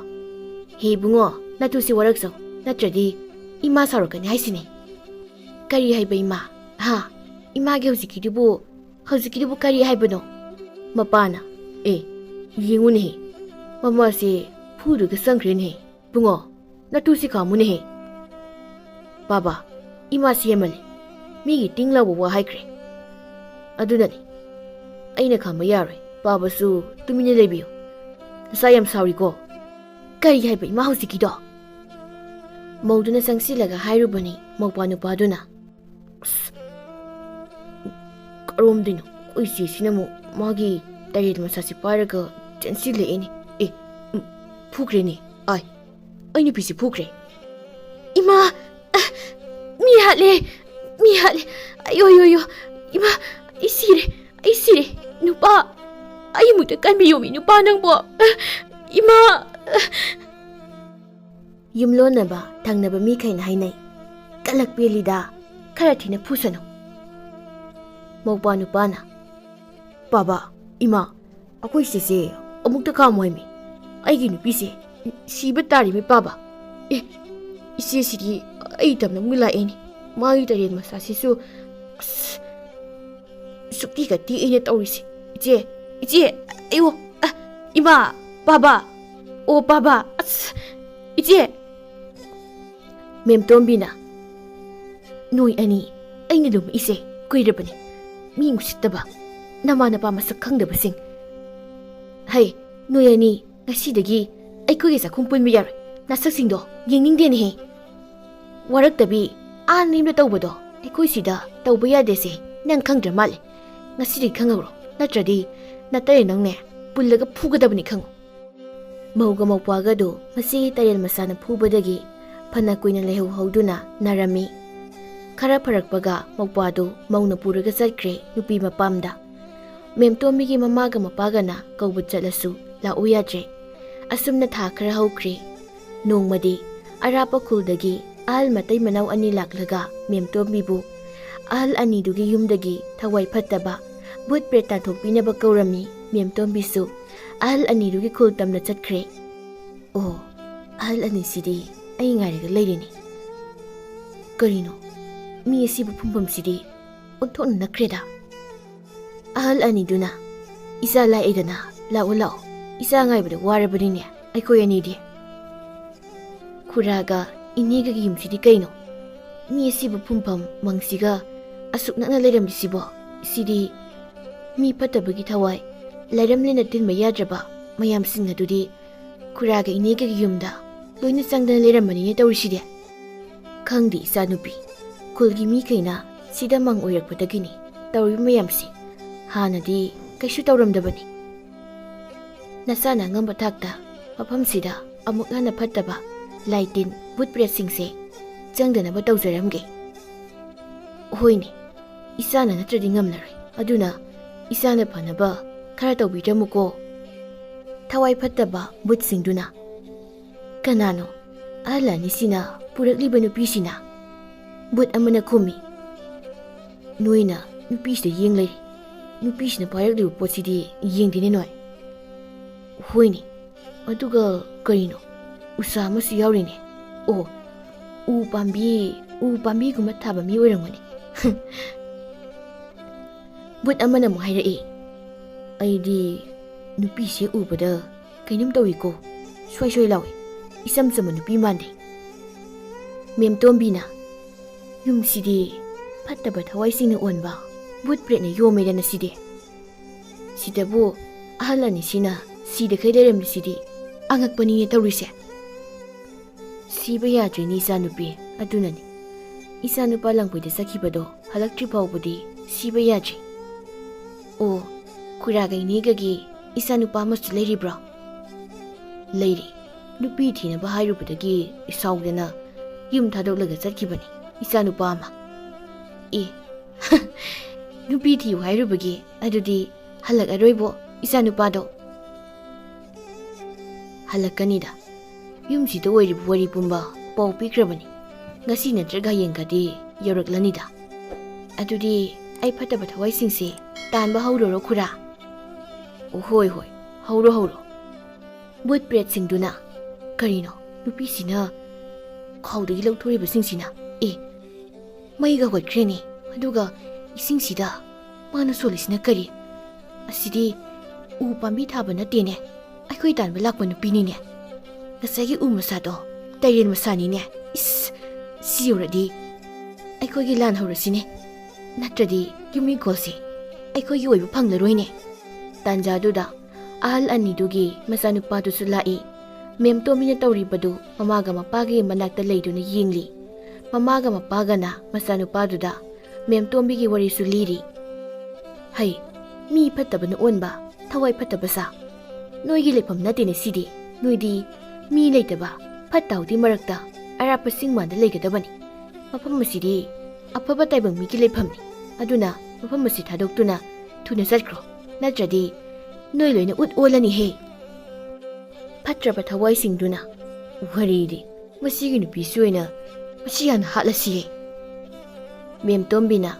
ꯍꯦ ꯏꯕꯨꯡꯉꯣ, ꯅꯇꯨꯁꯤ ꯋꯥꯔꯛꯆꯧ, ꯅꯠꯇ꯭ꯔꯗꯤ ꯏꯃꯥ ꯁꯥꯎꯔꯛꯀꯅꯤ ꯍꯥꯏꯁꯤꯅꯤ꯫" "ꯀꯔꯤ ꯍꯥꯏꯕ ꯏꯃꯥ? ꯍꯥ? ꯏꯃꯥꯒꯤ ꯍꯧꯖꯤꯛꯀꯤꯗꯨꯕꯨ, ꯍꯧꯖꯤꯛꯀꯤꯗꯨꯕꯨ ꯀꯔꯤ ꯍꯥꯏꯕꯅꯣ?" ꯃꯄꯥꯅ, "ꯑꯦ, ꯌꯦꯡꯉꯨꯅꯦꯍꯦ, ꯃꯃꯥꯁꯦ ꯐꯨꯗꯨꯒ ꯆꯪꯈ꯭ꯔꯦꯅꯦꯍꯦ꯫ ꯏꯕꯨꯡꯉꯣ, ꯅꯇꯨꯁꯤ ꯈꯥꯝꯃꯨꯅꯦꯍꯦ꯫" "ꯄꯥꯕ, ꯏꯃꯥꯁꯤ ꯍꯦꯟꯃꯜꯂꯦ꯫ ꯃꯤꯒꯤ ꯇꯤꯡ ꯂꯥꯎꯕ ꯋꯥ ꯍꯥꯏꯈ꯭ꯔꯦ꯫ ꯑꯗꯨꯅꯅꯤ, ꯑꯩꯅ ꯈꯥꯝꯕ ꯌꯥꯔꯣꯏ꯫ ꯄꯥꯕꯁꯨ ꯇꯨꯃꯤꯟꯅ ꯂꯩꯕꯤꯌꯨ꯫ ꯅꯆꯥ ꯌꯥꯝ ꯁꯥꯎꯔꯤꯀꯣ꯫" "ꯀꯔꯤ ꯍꯥꯏꯕ ꯏꯃꯥ ꯍꯧꯖꯤꯛꯀꯤꯗꯣ?" ꯃꯧꯗꯨꯅ ꯆꯪꯁꯤꯜꯂꯒ ꯍꯥꯏꯔꯨꯕꯅꯤ ꯃꯧꯄ꯭ꯋꯥ ꯅꯨꯄꯥꯗꯨꯅ꯫ "ꯑꯁ, ꯀꯔꯣꯝꯗꯩꯅꯣ? ꯑꯩꯈꯣꯏ ꯆꯦꯁꯤꯅ ꯑꯃꯨꯛ ꯃꯥꯒꯤ ꯇꯔꯦꯠ ꯃꯆꯥꯁꯤ ꯄꯥꯏꯔꯒ ꯆꯦꯟꯁꯤꯜꯂꯛꯑꯦꯅꯦ꯫ ꯑꯦ, ꯎꯝ, ꯐꯨꯈ꯭ꯔꯦꯅꯦ꯫ ꯑꯥꯏ, ꯑꯩ ꯅꯨꯄꯤꯁꯤ ꯐꯨꯈ꯭ꯔꯦ꯫" "ꯏꯃꯥ, ꯑ, ꯃꯤ ꯍꯥꯠꯂꯦ, ꯃꯤ ꯍꯥꯠꯂꯦ꯫ ꯑꯌꯣ, ꯑꯌꯣ, ꯑꯌꯣ, ꯏꯃꯥ, ꯑꯩ ꯁꯤꯔꯦ, ꯑꯩ ꯁꯤꯔꯦ꯫ ꯅꯨꯄꯥ, ꯑꯩ ꯑꯃꯨꯛꯇ ꯀꯟꯕꯤꯌꯣꯃꯤ, ꯅꯨꯄꯥ ꯅꯪꯕꯣ꯫ ꯑ, ꯏꯃꯥ, ꯑ꯫" ꯌꯨꯝꯂꯣꯟꯅꯕ ꯊꯪꯅꯕ ꯃꯤꯈꯩꯅ ꯍꯥꯏꯅꯩ, "ꯀꯂꯛ ꯄꯦꯜꯂꯤꯗ, ꯈꯔ ꯊꯤꯅ ꯐꯨꯁꯅꯨ꯫" ꯃꯧꯄ꯭ꯋꯥ ꯅꯨꯄꯥꯅ, "ꯄꯥꯕ, ꯏꯃꯥ, ꯑꯩꯈꯣꯏ ꯆꯦꯁꯦ ꯑꯃꯨꯛꯇ ꯈꯥꯝꯃꯣ ꯍꯥꯏꯃꯤ꯫ ꯑꯩꯒꯤ ꯅꯨꯄꯤꯁꯦ ꯁꯤꯕ ꯇꯥꯔꯤꯃꯤ ꯄꯥꯕ꯫ ꯑꯦ, ꯏꯆꯦꯁꯤꯗꯤ ꯑꯩ ꯇꯝꯅꯕ ꯂꯥꯛꯏꯅꯦ꯫ ꯃꯥꯒꯤ ꯇꯔꯦꯠ ꯃꯆꯥꯁꯤꯁꯨ, ꯑꯁ, ꯁꯨꯛꯇꯤꯒ ꯇꯦꯛꯏꯅꯦ ꯇꯧꯔꯤꯁꯦ꯫ ꯏꯆꯦ, ꯏꯆꯦ, ꯑꯌꯣ, ꯑ, ꯏꯃꯥ, ꯄꯥꯕ, ꯑꯣ ꯄꯥꯕ, ꯑꯁ, ꯏꯆꯦ꯫" ꯃꯦꯝꯇꯣꯝꯕꯤꯅ, "ꯅꯣꯏ ꯑꯅꯤ ꯑꯩꯅ ꯂꯨꯝꯃꯛꯏꯁꯦ ꯀꯨꯏꯔꯕꯅꯤ꯫ ꯃꯤ ꯎꯁꯤꯠꯇꯕ, ꯅꯃꯥ ꯅꯄꯥ ꯃꯁꯛ ꯈꯪꯗꯕꯁꯤꯡ꯫ ꯍꯩ, ꯅꯣꯏ ꯑꯅꯤ ꯉꯁꯤꯗꯒꯤ ꯑꯩꯈꯣꯏꯒꯤ ꯆꯥꯛꯈꯨꯝ ꯄꯨꯟꯕ ꯌꯥꯔꯣꯏ꯫ ꯅꯁꯛꯁꯤꯡꯗꯣ ꯌꯦꯡꯅꯤꯡꯗꯦꯅꯦꯍꯦ꯫ ꯋꯥꯔꯛꯇꯕꯤ ꯑꯥ ꯅꯌꯨꯝꯗ ꯇꯧꯕꯗꯣ ꯑꯩꯈꯣꯏ ꯁꯤꯗ ꯇꯧꯕ ꯌꯥꯗꯦꯁꯦ ꯅꯪ ꯈꯪꯗ꯭ꯔ ꯃꯥꯜꯂꯦ꯫ ꯉꯁꯤꯗꯒꯤ ꯈꯪꯍꯧꯔꯣ, ꯅꯠꯇ꯭ꯔꯗꯤ ꯅꯇꯩ ꯅꯪꯅꯦ ꯄꯨꯜꯂꯒ ꯐꯨꯒꯗꯕꯅꯤ ꯈꯪꯉꯨ꯫" ꯃꯧꯒ ꯃꯧꯄ꯭ꯋꯥꯒꯗꯨ ꯃꯁꯤꯒꯤ ꯇꯔꯦꯜ ꯃꯆꯥꯅ ꯐꯨꯕꯗꯒꯤ ꯐꯅ ꯀꯨꯏꯅ ꯂꯩꯍꯧꯍꯧꯗꯨꯅ ꯅꯥꯔꯝꯃꯤ꯫ ꯈꯔ ꯐꯔꯛꯄꯒ ꯃꯧꯄ꯭ꯋꯥꯗꯨ ꯃꯧꯅ ꯄꯨꯔꯒ ꯆꯠꯈ꯭ꯔꯦ ꯅꯨꯄꯤ ꯃꯄꯥꯝꯗ꯫ ꯃꯦꯝꯇꯣꯝꯕꯤꯒꯤ ꯃꯃꯥꯒ ꯃꯄꯥꯒꯅ ꯀꯧꯕ ꯆꯠꯂꯁꯨ ꯂꯥꯛꯎ ꯌꯥꯗ꯭ꯔꯦ꯫ ꯑꯁꯨꯝꯅ ꯊꯥ ꯈꯔ ꯍꯧꯈ꯭ꯔꯦ꯫ ꯅꯣꯡꯃꯗꯤ ꯑꯔꯥꯞꯄ ꯈꯨꯜꯗꯒꯤ ꯑꯍꯜ ꯃꯇꯩ ꯃꯅꯥꯎ ꯑꯅꯤ ꯂꯥꯛꯂꯒ ꯃꯦꯝꯇꯣꯝꯕꯤꯕꯨ ꯑꯍꯜ ꯑꯅꯤꯗꯨꯒꯤ ꯌꯨꯝꯗꯒꯤ ꯊꯋꯥꯏ ꯐꯠꯇꯕ ꯚꯨꯠ ꯄ꯭ꯔꯦꯠ ꯇꯥꯟꯊꯣꯛꯄꯤꯅꯕ ꯀꯧꯔꯝꯃꯤ꯫ ꯃꯦꯝꯇꯣꯝꯕꯤꯁꯨ ꯑꯍꯜ ꯑꯅꯤꯗꯨꯒꯤ ꯈꯨꯜ ꯇꯝꯅ ꯆꯠꯈ꯭ꯔꯦ꯫ ꯑꯣ, ꯑꯍꯜ ꯑꯅꯤꯁꯤꯗꯤ ꯑꯩ ꯉꯥꯏꯔꯒ ꯂꯩꯔꯤꯅꯤ꯫ ꯀꯔꯤꯅꯣ, ꯃꯤ ꯑꯁꯤꯕꯨ ꯐꯨꯝꯐꯝꯁꯤꯗꯤ ꯑꯣꯟꯊꯣꯛꯅ ꯅꯛꯈ꯭ꯔꯦꯗ꯫ ꯑꯍꯜ ꯑꯅꯤꯗꯨꯅ, "ꯏꯆꯥ ꯂꯥꯛꯑꯦꯗꯅ, ꯂꯥꯛꯑꯣ ꯂꯥꯛꯑꯣ, ꯏꯆꯥ ꯉꯥꯏꯕꯗ ꯋꯥꯔꯕꯅꯤꯅꯦ ꯑꯩꯈꯣꯏ ꯑꯅꯤꯗꯤ꯫" ꯈꯨꯔꯥꯒ ꯏꯅꯦꯒꯒꯤ ꯌꯨꯝꯁꯤꯗꯤ ꯀꯩꯅꯣ? ꯃꯤ ꯑꯁꯤꯕꯨ ꯐꯨꯝꯐꯝ ꯃꯪꯁꯤꯒ ꯑꯁꯨꯛ ꯅꯛꯅ ꯂꯩꯔꯝꯂꯤꯁꯤꯕꯣ? ꯁꯤꯗꯤ ꯃꯤ ꯐꯠꯇꯕꯒꯤ ꯊꯋꯥꯏ, ꯂꯥꯏꯔꯝꯂꯦꯟꯅ ꯇꯤꯟꯕ ꯌꯥꯗ꯭ꯔꯕ ꯃꯌꯥꯝꯁꯤꯡ ꯑꯗꯨꯗꯤ ꯈꯨꯔꯥꯒ ꯏꯅꯦꯒꯒꯤ ꯌꯨꯝꯗ ꯂꯣꯏꯅ ꯆꯪꯗꯅ ꯂꯩꯔꯝꯃꯅꯤꯅꯦ ꯇꯧꯔꯤꯁꯤꯗꯤ꯫ ꯈꯪꯗꯦ ꯏꯆꯥꯅꯨꯄꯤ, ꯈꯨꯜꯒꯤ ꯃꯤꯈꯩꯅ ꯁꯤꯗ ꯃꯪ ꯑꯣꯏꯔꯛꯄꯗꯒꯤꯅꯤ ꯇꯧꯔꯤꯕ ꯃꯌꯥꯝꯁꯤ꯫ ꯍꯥꯟꯅꯗꯤ ꯀꯩꯁꯨ ꯇꯧꯔꯝꯗꯕꯅꯤ꯫ ꯅꯆꯥꯅ ꯑꯉꯝꯕ ꯊꯥꯛꯇ ꯃꯐꯝꯁꯤꯗ ꯑꯃꯨꯛ ꯍꯟꯅ ꯐꯠꯇꯕ ꯂꯥꯏ ꯇꯤꯟ ꯚꯨꯠ ꯄ꯭ꯔꯦꯠꯁꯤꯡꯁꯦ ꯆꯪꯗꯅꯕ ꯇꯧꯖꯔꯝꯒꯦ꯫ ꯍꯣꯏꯅꯦ, ꯏꯆꯥꯅ ꯅꯠꯇ꯭ꯔꯗꯤ ꯉꯝꯂꯔꯣꯏ꯫ ꯑꯗꯨꯅ ꯏꯆꯥꯅ ꯐꯅꯕ ꯈꯔ ꯇꯧꯕꯤꯔꯝꯃꯨꯀꯣ꯫ ꯊꯋꯥꯏ ꯐꯠꯇꯕ ꯚꯨꯠꯁꯤꯡꯗꯨꯅ, "ꯀꯅꯥꯅꯣ ꯑꯍꯜ ꯑꯅꯤꯁꯤꯅ ꯄꯨꯔꯛꯂꯤꯕ ꯅꯨꯄꯤꯁꯤꯅ?" ꯚꯨꯠ ꯑꯃꯅ ꯈꯨꯝꯃꯤ, "ꯅꯣꯏꯅ ꯅꯨꯄꯤꯁꯤꯗ ꯌꯦꯡ ꯂꯩꯔꯦ꯫ ꯅꯨꯄꯤꯁꯤꯅ ꯄꯥꯏꯔꯛꯂꯤꯕ ꯄꯣꯠꯁꯤꯗꯤ ꯌꯦꯡꯗꯦꯅꯦ ꯅꯣꯏ꯫" "ꯍꯣꯏꯅꯦ, ꯑꯗꯨꯒ ꯀꯔꯤꯅꯣ, ꯎꯁꯥ ꯑꯃꯁꯨ ꯌꯥꯎꯔꯤꯅꯦ꯫ ꯑꯣ, ꯎ ꯄꯥꯝꯕꯤ, ꯎ ꯄꯥꯝꯕꯤꯒꯨꯝꯕ ꯊꯥꯕ ꯃꯤ ꯑꯣꯏꯔꯝꯒꯅꯤ꯫" ꯚꯨꯠ ꯑꯃꯅ ꯑꯃꯨꯛ ꯍꯥꯏꯔꯛꯏ, "ꯑꯩꯗꯤ ꯅꯨꯄꯤꯁꯦ ꯎꯕꯗ ꯀꯩꯅꯣꯝ ꯇꯧꯏꯀꯣ, ꯁ꯭ꯋꯥꯏ ꯁ꯭ꯋꯥꯏ ꯂꯥꯎꯏ, ꯏꯆꯝ ꯆꯝꯕ ꯅꯨꯄꯤ ꯃꯥꯟꯗꯦ꯫" ꯃꯦꯝꯇꯣꯝꯕꯤꯅ, "ꯌꯨꯝꯁꯤꯗꯤ ꯐꯠꯇꯕ ꯊꯋꯥꯏꯁꯤꯡꯅ ꯑꯣꯟꯕ ꯚꯨꯠ ꯄ꯭ꯔꯦꯠꯅ ꯌꯣꯝꯃꯦꯗꯅ ꯁꯤꯗꯤ꯫ ꯁꯤꯗꯕꯨ ꯑꯍꯜ ꯑꯅꯤꯁꯤꯅ ꯁꯤꯗꯈꯩ ꯂꯩꯔꯝꯂꯤꯁꯤꯗꯤ ꯑꯉꯛꯄꯅꯤꯅꯦ ꯇꯧꯔꯤꯁꯦ꯫" "ꯁꯤꯕ ꯌꯥꯗ꯭ꯔꯤꯅꯤ ꯏꯆꯥꯅꯨꯄꯤ, ꯑꯗꯨꯅꯅꯤ꯫ ꯏꯆꯥꯅꯨꯄꯥ ꯂꯪꯐꯩꯗ ꯆꯠꯈꯤꯕꯗꯣ ꯍꯜꯂꯛꯇ꯭ꯔꯤ ꯐꯥꯎꯕꯗꯤ ꯁꯤꯕ ꯌꯥꯗ꯭ꯔꯤ꯫" "ꯑꯣ, ꯈꯨꯔꯥꯒ ꯏꯅꯦꯒꯒꯤ ꯏꯆꯥꯅꯨꯄꯥ ꯑꯃꯁꯨ ꯂꯩꯔꯤꯕ꯭ꯔꯣ?" "ꯂꯩꯔꯤ꯫ ꯅꯨꯄꯤ ꯊꯤꯅꯕ ꯍꯥꯏꯔꯨꯕꯗꯒꯤ ꯁꯥꯎꯗꯅ ꯌꯨꯝ ꯊꯥꯗꯣꯛꯂꯒ ꯆꯠꯈꯤꯕꯅꯤ ꯏꯆꯥꯅꯨꯄꯥ ꯑꯃ꯫" "ꯑꯦ, ꯅꯨꯄꯤ ꯊꯤꯌꯨ ꯍꯥꯏꯔꯨꯕꯒꯤ ꯑꯗꯨꯗꯤ ꯍꯜꯂꯛꯑꯔꯣꯏꯕꯣ ꯏꯆꯥꯅꯨꯄꯥꯗꯣ?" "ꯍꯜꯂꯛꯀꯅꯤꯗ, ꯌꯨꯝꯁꯤꯗ ꯑꯣꯏꯔꯤꯕ ꯋꯥꯔꯤ ꯄꯨꯝꯕ ꯄꯥꯎ ꯄꯤꯈ꯭ꯔꯕꯅꯤ꯫ ꯉꯁꯤ ꯅꯠꯇ꯭ꯔꯒ ꯍꯌꯦꯡꯒꯗꯤ ꯌꯧꯔꯛꯂꯅꯤꯗ꯫ ꯑꯗꯨꯗꯤ ꯑꯩ ꯐꯠꯇꯕ ꯊꯋꯥꯏꯁꯤꯡꯁꯦ ꯇꯥꯟꯕ ꯍꯧꯔꯨꯔꯣ, ꯈꯨꯔꯥ? ꯑꯣ, ꯍꯣꯏ, ꯍꯣꯏ, ꯍꯧꯔꯣ, ꯍꯧꯔꯣ꯫ ꯕꯨꯠ ꯄ꯭ꯔꯦꯠꯁꯤꯡꯗꯨꯅ, "ꯀꯔꯤꯅꯣ ꯅꯨꯄꯤꯁꯤꯅ ꯈꯥꯎꯗꯒꯤ ꯂꯧꯊꯣꯔꯤꯕꯁꯤꯡꯁꯤꯅ? ꯑꯦ, ꯃꯩꯒ ꯍꯧꯒꯠꯈ꯭ꯔꯦꯅꯦ, ꯑꯗꯨꯒ ꯏꯁꯤꯡꯁꯤꯗ ꯃꯥꯅ ꯁꯣꯜꯂꯤꯁꯤꯅ ꯀꯔꯤ? ꯑꯁꯤꯗꯤ ꯎ ꯄꯥꯝꯕꯤ ꯊꯥꯕ ꯅꯠꯇꯦꯅꯦ, ꯑꯩꯈꯣꯏ ꯇꯥꯟꯕ ꯂꯥꯛꯄ ꯅꯨꯄꯤꯅꯤꯅꯦ꯫ ꯉꯁꯥꯏꯒꯤ ꯎ ꯃꯁꯥꯗꯣ ꯇꯔꯦꯜ ꯃꯁꯥꯅꯤꯅꯦ꯫ ꯏꯁ, ꯁꯤ ꯌꯧꯔꯗꯤ ꯑꯩꯈꯣꯏꯒꯤ ꯂꯥꯟ ꯍꯧꯔꯁꯤꯅꯦ, ꯅꯠꯇ꯭ꯔꯗꯤ ꯌꯨꯝ ꯏꯪꯈꯣꯜꯁꯦ ꯑꯩꯈꯣꯏꯒꯤ ꯑꯣꯏꯕ ꯐꯪꯂꯔꯣꯏꯅꯦ꯫" ꯇꯥꯟꯖꯥꯗꯨꯗ ꯑꯍꯜ ꯑꯅꯤꯗꯨꯒꯤ ꯃꯆꯥꯅꯨꯄꯥꯗꯨꯁꯨ ꯂꯥꯛꯏ꯫ ꯃꯦꯝ ꯇꯣꯝꯕꯤꯅ ꯇꯧꯔꯤꯕꯗꯨ ꯃꯃꯥꯒ ꯃꯄꯥꯒꯤ ꯃꯅꯥꯛꯇ ꯂꯩꯗꯨꯅ ꯌꯦꯡꯂꯤ꯫ ꯃꯃꯥꯒ ꯃꯄꯥꯒꯅ ꯃꯆꯥꯅꯨꯄꯥꯗꯨꯗ ꯃꯦꯝ ꯇꯣꯝꯕꯤꯒꯤ ꯋꯥꯔꯤꯁꯨ ꯂꯤꯔꯤ꯫ "ꯍꯩ, ꯃꯤ ꯐꯠꯇꯕꯅ ꯑꯣꯟꯕ, ꯊꯋꯥꯏ ꯐꯠꯇꯕ ꯁꯥ꯫ ꯅꯣꯏꯒꯤ ꯂꯩꯐꯝ ꯅꯠꯇꯦꯅꯦ ꯁꯤꯗꯤ꯫ ꯅꯣꯏꯗꯤ ꯃꯤ ꯂꯩꯇꯕ ꯐꯠꯇ ꯍꯥꯎꯗꯤ ꯃꯔꯛꯇ ꯑꯔꯥꯞꯄ ꯆꯤꯡ ꯃꯥꯟꯗ ꯂꯩꯒꯗꯕꯅꯤ꯫ ꯃꯐꯝ ꯑꯁꯤꯗꯤ ꯑꯐꯕ ꯇꯥꯏꯕꯪ ꯃꯤꯒꯤ ꯂꯩꯐꯝꯅꯤ꯫ ꯑꯗꯨꯅ ꯃꯐꯝ ꯑꯁꯤ ꯊꯥꯗꯣꯛꯇꯨꯅ ꯊꯨꯅ ꯆꯠꯈ꯭ꯔꯣ, ꯅꯠꯇ꯭ꯔꯗꯤ ꯅꯣꯏ ꯂꯣꯏꯅ ꯎꯠ ꯑꯣꯜꯂꯅꯤꯍꯦ꯫" ꯐꯠꯇ꯭ꯔꯕ ꯊꯋꯥꯏꯁꯤꯡꯗꯨꯅ, "ꯋꯥꯔꯤꯗꯤ, ꯃꯁꯤꯒꯤ ꯅꯨꯄꯤꯁꯤ ꯑꯣꯏꯅ ꯃꯁꯤ ꯍꯥꯟꯅ ꯍꯥꯠꯂꯁꯤꯍꯦ꯫" ꯃꯦꯝ ꯇꯣꯝꯕꯤꯅ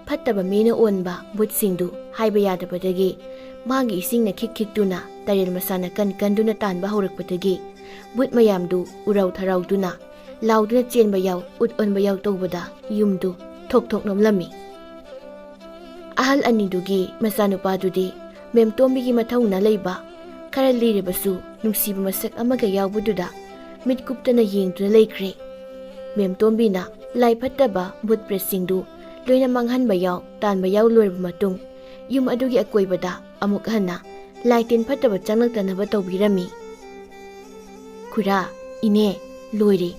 ꯐꯠꯇꯕ ꯃꯤꯅ ꯑꯣꯟꯕ ꯕꯨꯠꯁꯤꯡꯗꯨ ꯍꯥꯏꯕ ꯌꯥꯗꯕꯗꯒꯤ ꯃꯥꯒꯤ ꯏꯁꯤꯡꯅ ꯈꯤꯛ ꯈꯤꯛꯇꯨꯅ ꯇꯔꯦꯜ ꯃꯁꯥꯅ ꯀꯟ ꯀꯟꯗꯨꯅ ꯇꯥꯟꯕ ꯍꯧꯔꯛꯄꯗꯒꯤ ꯕꯨꯠ ꯃꯌꯥꯝꯗꯨ ꯎꯔꯥꯎ ꯊꯔꯥꯎꯗꯨꯅ ꯂꯥꯎꯗꯨꯅ ꯆꯦꯟꯕ ꯌꯥꯎ, ꯎꯠ ꯑꯣꯟꯕ ꯌꯥꯎ ꯇꯧꯕꯗ ꯌꯨꯝꯗꯨ ꯊꯣꯛ ꯊꯣꯛ ꯅꯣꯝꯂꯝꯃꯤ꯫ ꯑꯍꯜ ꯑꯅꯤꯗꯨꯒꯤ ꯃꯆꯥꯅꯨꯄꯥꯗꯨꯗꯤ ꯃꯦꯝꯇꯣꯝꯕꯤꯒꯤ ꯃꯊꯧꯅ ꯂꯩꯕ ꯈꯔ ꯂꯤꯔꯕꯁꯨ ꯅꯨꯡꯁꯤꯕ ꯃꯁꯛ ꯑꯃꯒ ꯌꯥꯎꯕꯗꯨꯗ ꯃꯤꯠ ꯀꯨꯞꯇꯅ ꯌꯦꯡꯗꯨꯅ ꯂꯩꯈ꯭ꯔꯦ꯫ ꯃꯦꯝꯇꯣꯝꯕꯤꯅ ꯂꯥꯏ ꯐꯠꯇꯕ ꯚꯨꯠ ꯄ꯭ꯔꯦꯠꯁꯤꯡꯗꯨ ꯂꯣꯏꯅ ꯃꯥꯡꯍꯟꯕ ꯌꯥꯎ, ꯇꯥꯟꯕ ꯌꯥꯎ ꯂꯣꯏꯔꯕ ꯃꯇꯨꯡ, ꯌꯨꯝ ꯑꯗꯨꯒꯤ ꯑꯀꯣꯏꯕꯗ ꯑꯃꯨꯛ ꯍꯟꯅ ꯂꯥꯏ ꯇꯤꯟ ꯐꯠꯇꯕ ꯆꯪꯂꯛꯇꯅꯕ ꯇꯧꯕꯤꯔꯝꯃꯤ꯫ "ꯈꯨꯔꯥ, ꯏꯅꯦ, ꯂꯣꯏꯔꯦ꯫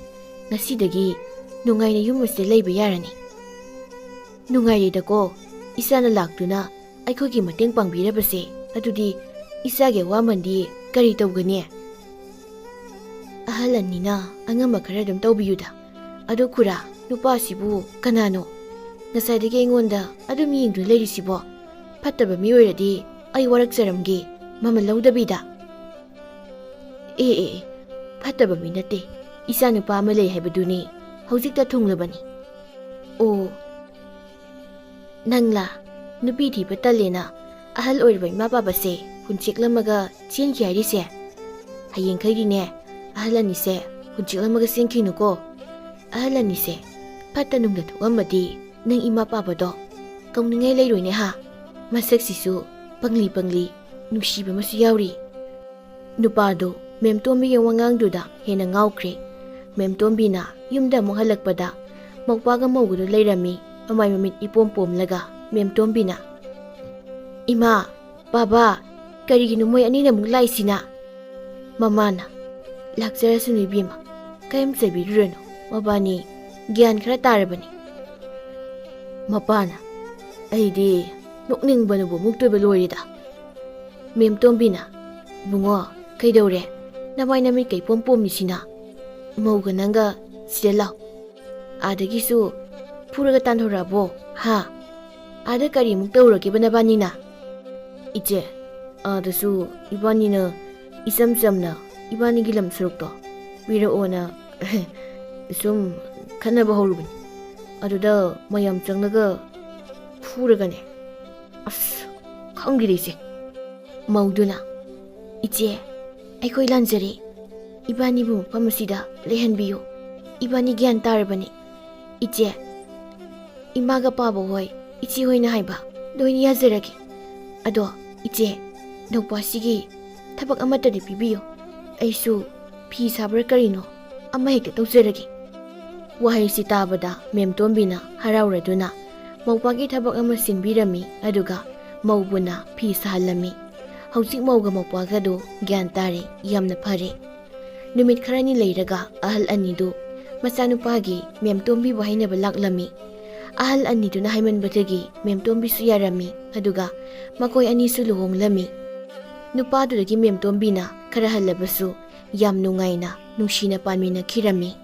ꯉꯁꯤꯗꯒꯤ ꯅꯨꯡꯉꯥꯏꯅ ꯌꯨꯝ ꯑꯁꯤꯗ ꯂꯩꯕ ꯌꯥꯔꯅꯤ꯫" "ꯅꯨꯡꯉꯥꯏꯔꯦꯗꯀꯣ, ꯏꯆꯥꯅ ꯂꯥꯛꯇꯨꯅ ꯑꯩꯈꯣꯏꯒꯤ ꯃꯇꯦꯡ ꯄꯥꯡꯕꯤꯔꯕꯁꯦ꯫ ꯑꯗꯨꯗꯤ ꯏꯆꯥꯒꯤ ꯑꯋꯥꯃꯟꯗꯤ ꯀꯔꯤ ꯇꯧꯒꯅꯤ?" "ꯑꯍꯜ ꯑꯅꯤꯅ ꯑꯉꯝꯕ ꯈꯔ ꯑꯗꯨꯝ ꯇꯧꯕꯤꯌꯨꯗ꯫ ꯑꯗꯣ ꯈꯨꯔꯥ, ꯅꯨꯄꯥꯁꯤꯕꯨ ꯀꯅꯥꯅꯣ? ꯉꯁꯥꯏꯗꯒꯤ ꯑꯩꯉꯣꯟꯗ ꯑꯗꯨꯝ ꯌꯦꯡꯗꯨꯅ ꯂꯩꯔꯤꯁꯤꯕꯣ? ꯐꯠꯇꯕ ꯃꯤ ꯑꯣꯏꯔꯗꯤ ꯑꯩ ꯋꯥꯔꯛꯆꯔꯝꯒꯦ, ꯃꯃꯜ ꯂꯧꯗꯕꯤꯗ꯫" "ꯑꯦ, ꯑꯦ, ꯑꯦ, ꯐꯠꯇꯕ ꯃꯤ ꯅꯠꯇꯦ꯫ ꯏꯆꯥ ꯅꯨꯄꯥ ꯑꯃ ꯂꯩ ꯍꯥꯏꯕꯗꯨꯅꯤ꯫ ꯍꯧꯖꯤꯛꯇ ꯊꯨꯡꯂꯕꯅꯤ꯫ ꯑꯣ, ꯅꯪꯂꯥ? ꯅꯨꯄꯤ ꯊꯤꯕ ꯇꯜꯂꯦꯅ ꯑꯍꯜ ꯑꯣꯏꯔꯕ ꯏꯃꯥ ꯄꯥꯕꯁꯦ ꯍꯨꯟꯆꯦꯛꯂꯝꯃꯒ ꯆꯦꯟꯈꯤ ꯍꯥꯏꯔꯤꯁꯦ? ꯍꯌꯦꯡꯈꯩꯗꯤꯅꯦ, ꯑꯍꯜ ꯑꯅꯤꯁꯦ ꯍꯨꯟꯆꯦꯛꯂꯝꯃꯒ ꯆꯦꯟꯈꯤꯅꯨꯀꯣ꯫ ꯑꯍꯜ ꯑꯅꯤꯁꯦ ꯐꯠꯇ ꯅꯨꯡꯗ ꯊꯣꯛꯑꯝꯃꯗꯤ ꯅꯪ ꯏꯃꯥ ꯄꯥꯕꯗꯣ ꯀꯧꯅꯤꯡꯉꯥꯏ ꯂꯩꯔꯣꯏꯅꯦ ꯍꯥ? ꯃꯁꯛꯁꯤꯁꯨ ꯄꯪꯂꯤ ꯄꯪꯂꯤ, ꯅꯨꯡꯁꯤꯕ ꯑꯃꯁꯨ ꯌꯥꯎꯔꯤ꯫ ꯅꯨꯄꯥꯗꯨ ꯃꯦꯝꯇꯣꯝꯕꯤꯒꯤ ꯋꯥꯉꯥꯡꯗꯨꯗ ꯍꯦꯟꯅ ꯉꯥꯎꯈ꯭ꯔꯦ꯫ ꯃꯦꯝꯇꯣꯝꯕꯤꯅ ꯌꯨꯝꯗ ꯑꯃꯨꯛ ꯍꯜꯂꯛꯄꯗ ꯃꯧꯄꯥꯒ ꯃꯧꯒꯗꯨ ꯂꯩꯔꯝꯃꯤ, ꯃꯃꯥꯏ ꯃꯃꯤꯠ ꯏꯄꯣꯝ ꯄꯣꯝꯂꯒ꯫ ꯃꯦꯝꯇꯣꯝꯕꯤꯅ, "ꯏꯃꯥ, ꯕꯥꯕꯥ, ꯀꯔꯤꯒꯤꯅꯣ ꯃꯣꯏ ꯑꯅꯤꯅ ꯑꯃꯨꯛ ꯂꯥꯛꯏꯁꯤꯅ?" ꯃꯃꯥꯅ, "ꯂꯥꯛꯆꯔꯁꯅꯨ ꯏꯕꯦꯝꯃ, ꯀꯔꯤꯝ ꯆꯩꯕꯤꯔꯨꯔꯅꯨ, ꯃꯕꯥꯅꯤ ꯒ꯭ꯌꯥꯟ ꯈꯔ ꯇꯥꯔꯕꯅꯤ꯫" ꯃꯄꯥꯅ, "ꯑꯩꯗꯤ ꯅꯣꯛꯅꯤꯡꯕꯅꯕꯨ ꯃꯨꯛꯇꯣꯏꯕ ꯂꯣꯏꯔꯦꯗ꯫" ꯃꯦꯝꯇꯣꯝꯕꯤꯅ, "ꯏꯕꯨꯡꯉꯣ, ꯀꯩꯗꯧꯔꯦ? ꯅꯃꯥꯏ ꯅꯃꯤꯠ ꯀꯩ ꯄꯣꯝ ꯄꯣꯝꯃꯤꯁꯤꯅ? ꯃꯧꯒ ꯅꯪꯒ ꯁꯤꯗ ꯂꯥꯎ꯫ ꯑꯥꯗꯒꯤꯁꯨ ꯐꯨꯔꯒ ꯇꯥꯟꯊꯣꯔꯛꯑꯕꯣ, ꯍꯥ? ꯑꯥꯗ ꯀꯔꯤꯃꯨꯛ ꯇꯧꯔꯒꯦꯕ ꯅꯕꯥꯅꯤꯅ?" "ꯏꯆꯦ, ꯑꯥꯗꯁꯨ ꯏꯕꯥꯅꯤꯅ ꯏꯆꯝ ꯆꯝꯅ ꯏꯕꯥꯅꯤꯒꯤ ꯂꯝ ꯁꯔꯨꯛꯇꯣ ꯄꯤꯔꯛꯑꯣꯅ ꯁꯨꯝ ꯈꯟꯅꯕ ꯍꯧꯔꯨꯕꯅꯤ꯫ ꯑꯗꯨꯗ ꯃꯌꯥꯝ ꯆꯪꯂꯒ ꯐꯨꯔꯒꯅꯦ꯫ ꯑꯁ, ꯈꯪꯗꯦꯗ ꯏꯆꯦ꯫" ꯃꯧꯗꯨꯅ, "ꯏꯆꯦ, ꯑꯩꯈꯣꯏ ꯂꯥꯟꯖꯔꯦ꯫ ꯏꯕꯥꯅꯤꯕꯨ ꯃꯐꯝ ꯑꯁꯤꯗ ꯂꯩꯍꯟꯕꯤꯌꯨ꯫ ꯏꯕꯥꯅꯤ ꯒ꯭ꯌꯥꯟ ꯇꯥꯔꯕꯅꯤ꯫ ꯏꯆꯦ, ꯏꯃꯥꯒ ꯄꯥꯕ ꯍꯣꯏ, ꯏꯆꯦ ꯍꯣꯏꯅ ꯍꯥꯏꯕ ꯂꯣꯏꯅ ꯌꯥꯖꯔꯒꯦ꯫ ꯑꯗꯣ ꯏꯆꯦ, ꯅꯧꯄꯥꯁꯤꯒꯤ ꯊꯕꯛ ꯑꯃꯠꯇꯗꯤ ꯄꯤꯕꯤꯌꯨ꯫ ꯑꯩꯁꯨ ꯐꯤ ꯁꯥꯕ꯭ꯔꯥ ꯀꯔꯤꯅꯣ ꯑꯃ ꯍꯦꯛꯇ ꯇꯧꯖꯔꯒꯦ꯫" ꯋꯥꯍꯩꯁꯤ ꯇꯥꯕꯗ ꯃꯦꯝꯇꯣꯝꯕꯤꯅ ꯍꯔꯥꯎꯔꯗꯨꯅ ꯃꯧꯄꯥꯒꯤ ꯊꯕꯛ ꯑꯃ ꯁꯤꯟꯕꯤꯔꯝꯃꯤ, ꯑꯗꯨꯒ ꯃꯧꯕꯨꯅ ꯐꯤ ꯁꯥꯍꯜꯂꯝꯃꯤ꯫ ꯍꯧꯖꯤꯛ ꯃꯧꯒ ꯃꯧꯄꯥꯒꯗꯨ ꯒ꯭ꯌꯥꯟ ꯇꯥꯔꯦ, ꯌꯥꯝꯅ ꯐꯔꯦ꯫ ꯅꯨꯃꯤꯠ ꯈꯔꯅꯤ ꯂꯩꯔꯒ ꯑꯍꯜ ꯑꯅꯤꯗꯨ ꯃꯆꯥꯅꯨꯄꯥꯒꯤ ꯃꯦꯝꯇꯣꯝꯕꯤꯕꯨ ꯍꯥꯏꯅꯕ ꯂꯥꯛꯂꯝꯃꯤ꯫ ꯑꯍꯜ ꯑꯅꯤꯗꯨꯅ ꯍꯥꯏꯃꯟꯕꯗꯒꯤ ꯃꯦꯝꯇꯣꯝꯕꯤꯁꯨ ꯌꯥꯔꯝꯃꯤ, ꯑꯗꯨꯒ ꯃꯈꯣꯏ ꯑꯅꯤꯁꯨ ꯂꯨꯍꯣꯡꯂꯝꯃꯤ꯫ ꯅꯨꯄꯥꯗꯨꯗꯒꯤ ꯃꯦꯝꯇꯣꯝꯕꯤꯅ ꯈꯔ ꯍꯜꯂꯕꯁꯨ ꯌꯥꯝ ꯅꯨꯡꯉꯥꯏꯅ, ꯅꯨꯡꯁꯤꯅ ꯄꯥꯟꯃꯤꯟꯅꯈꯤꯔꯝꯃꯤ꯫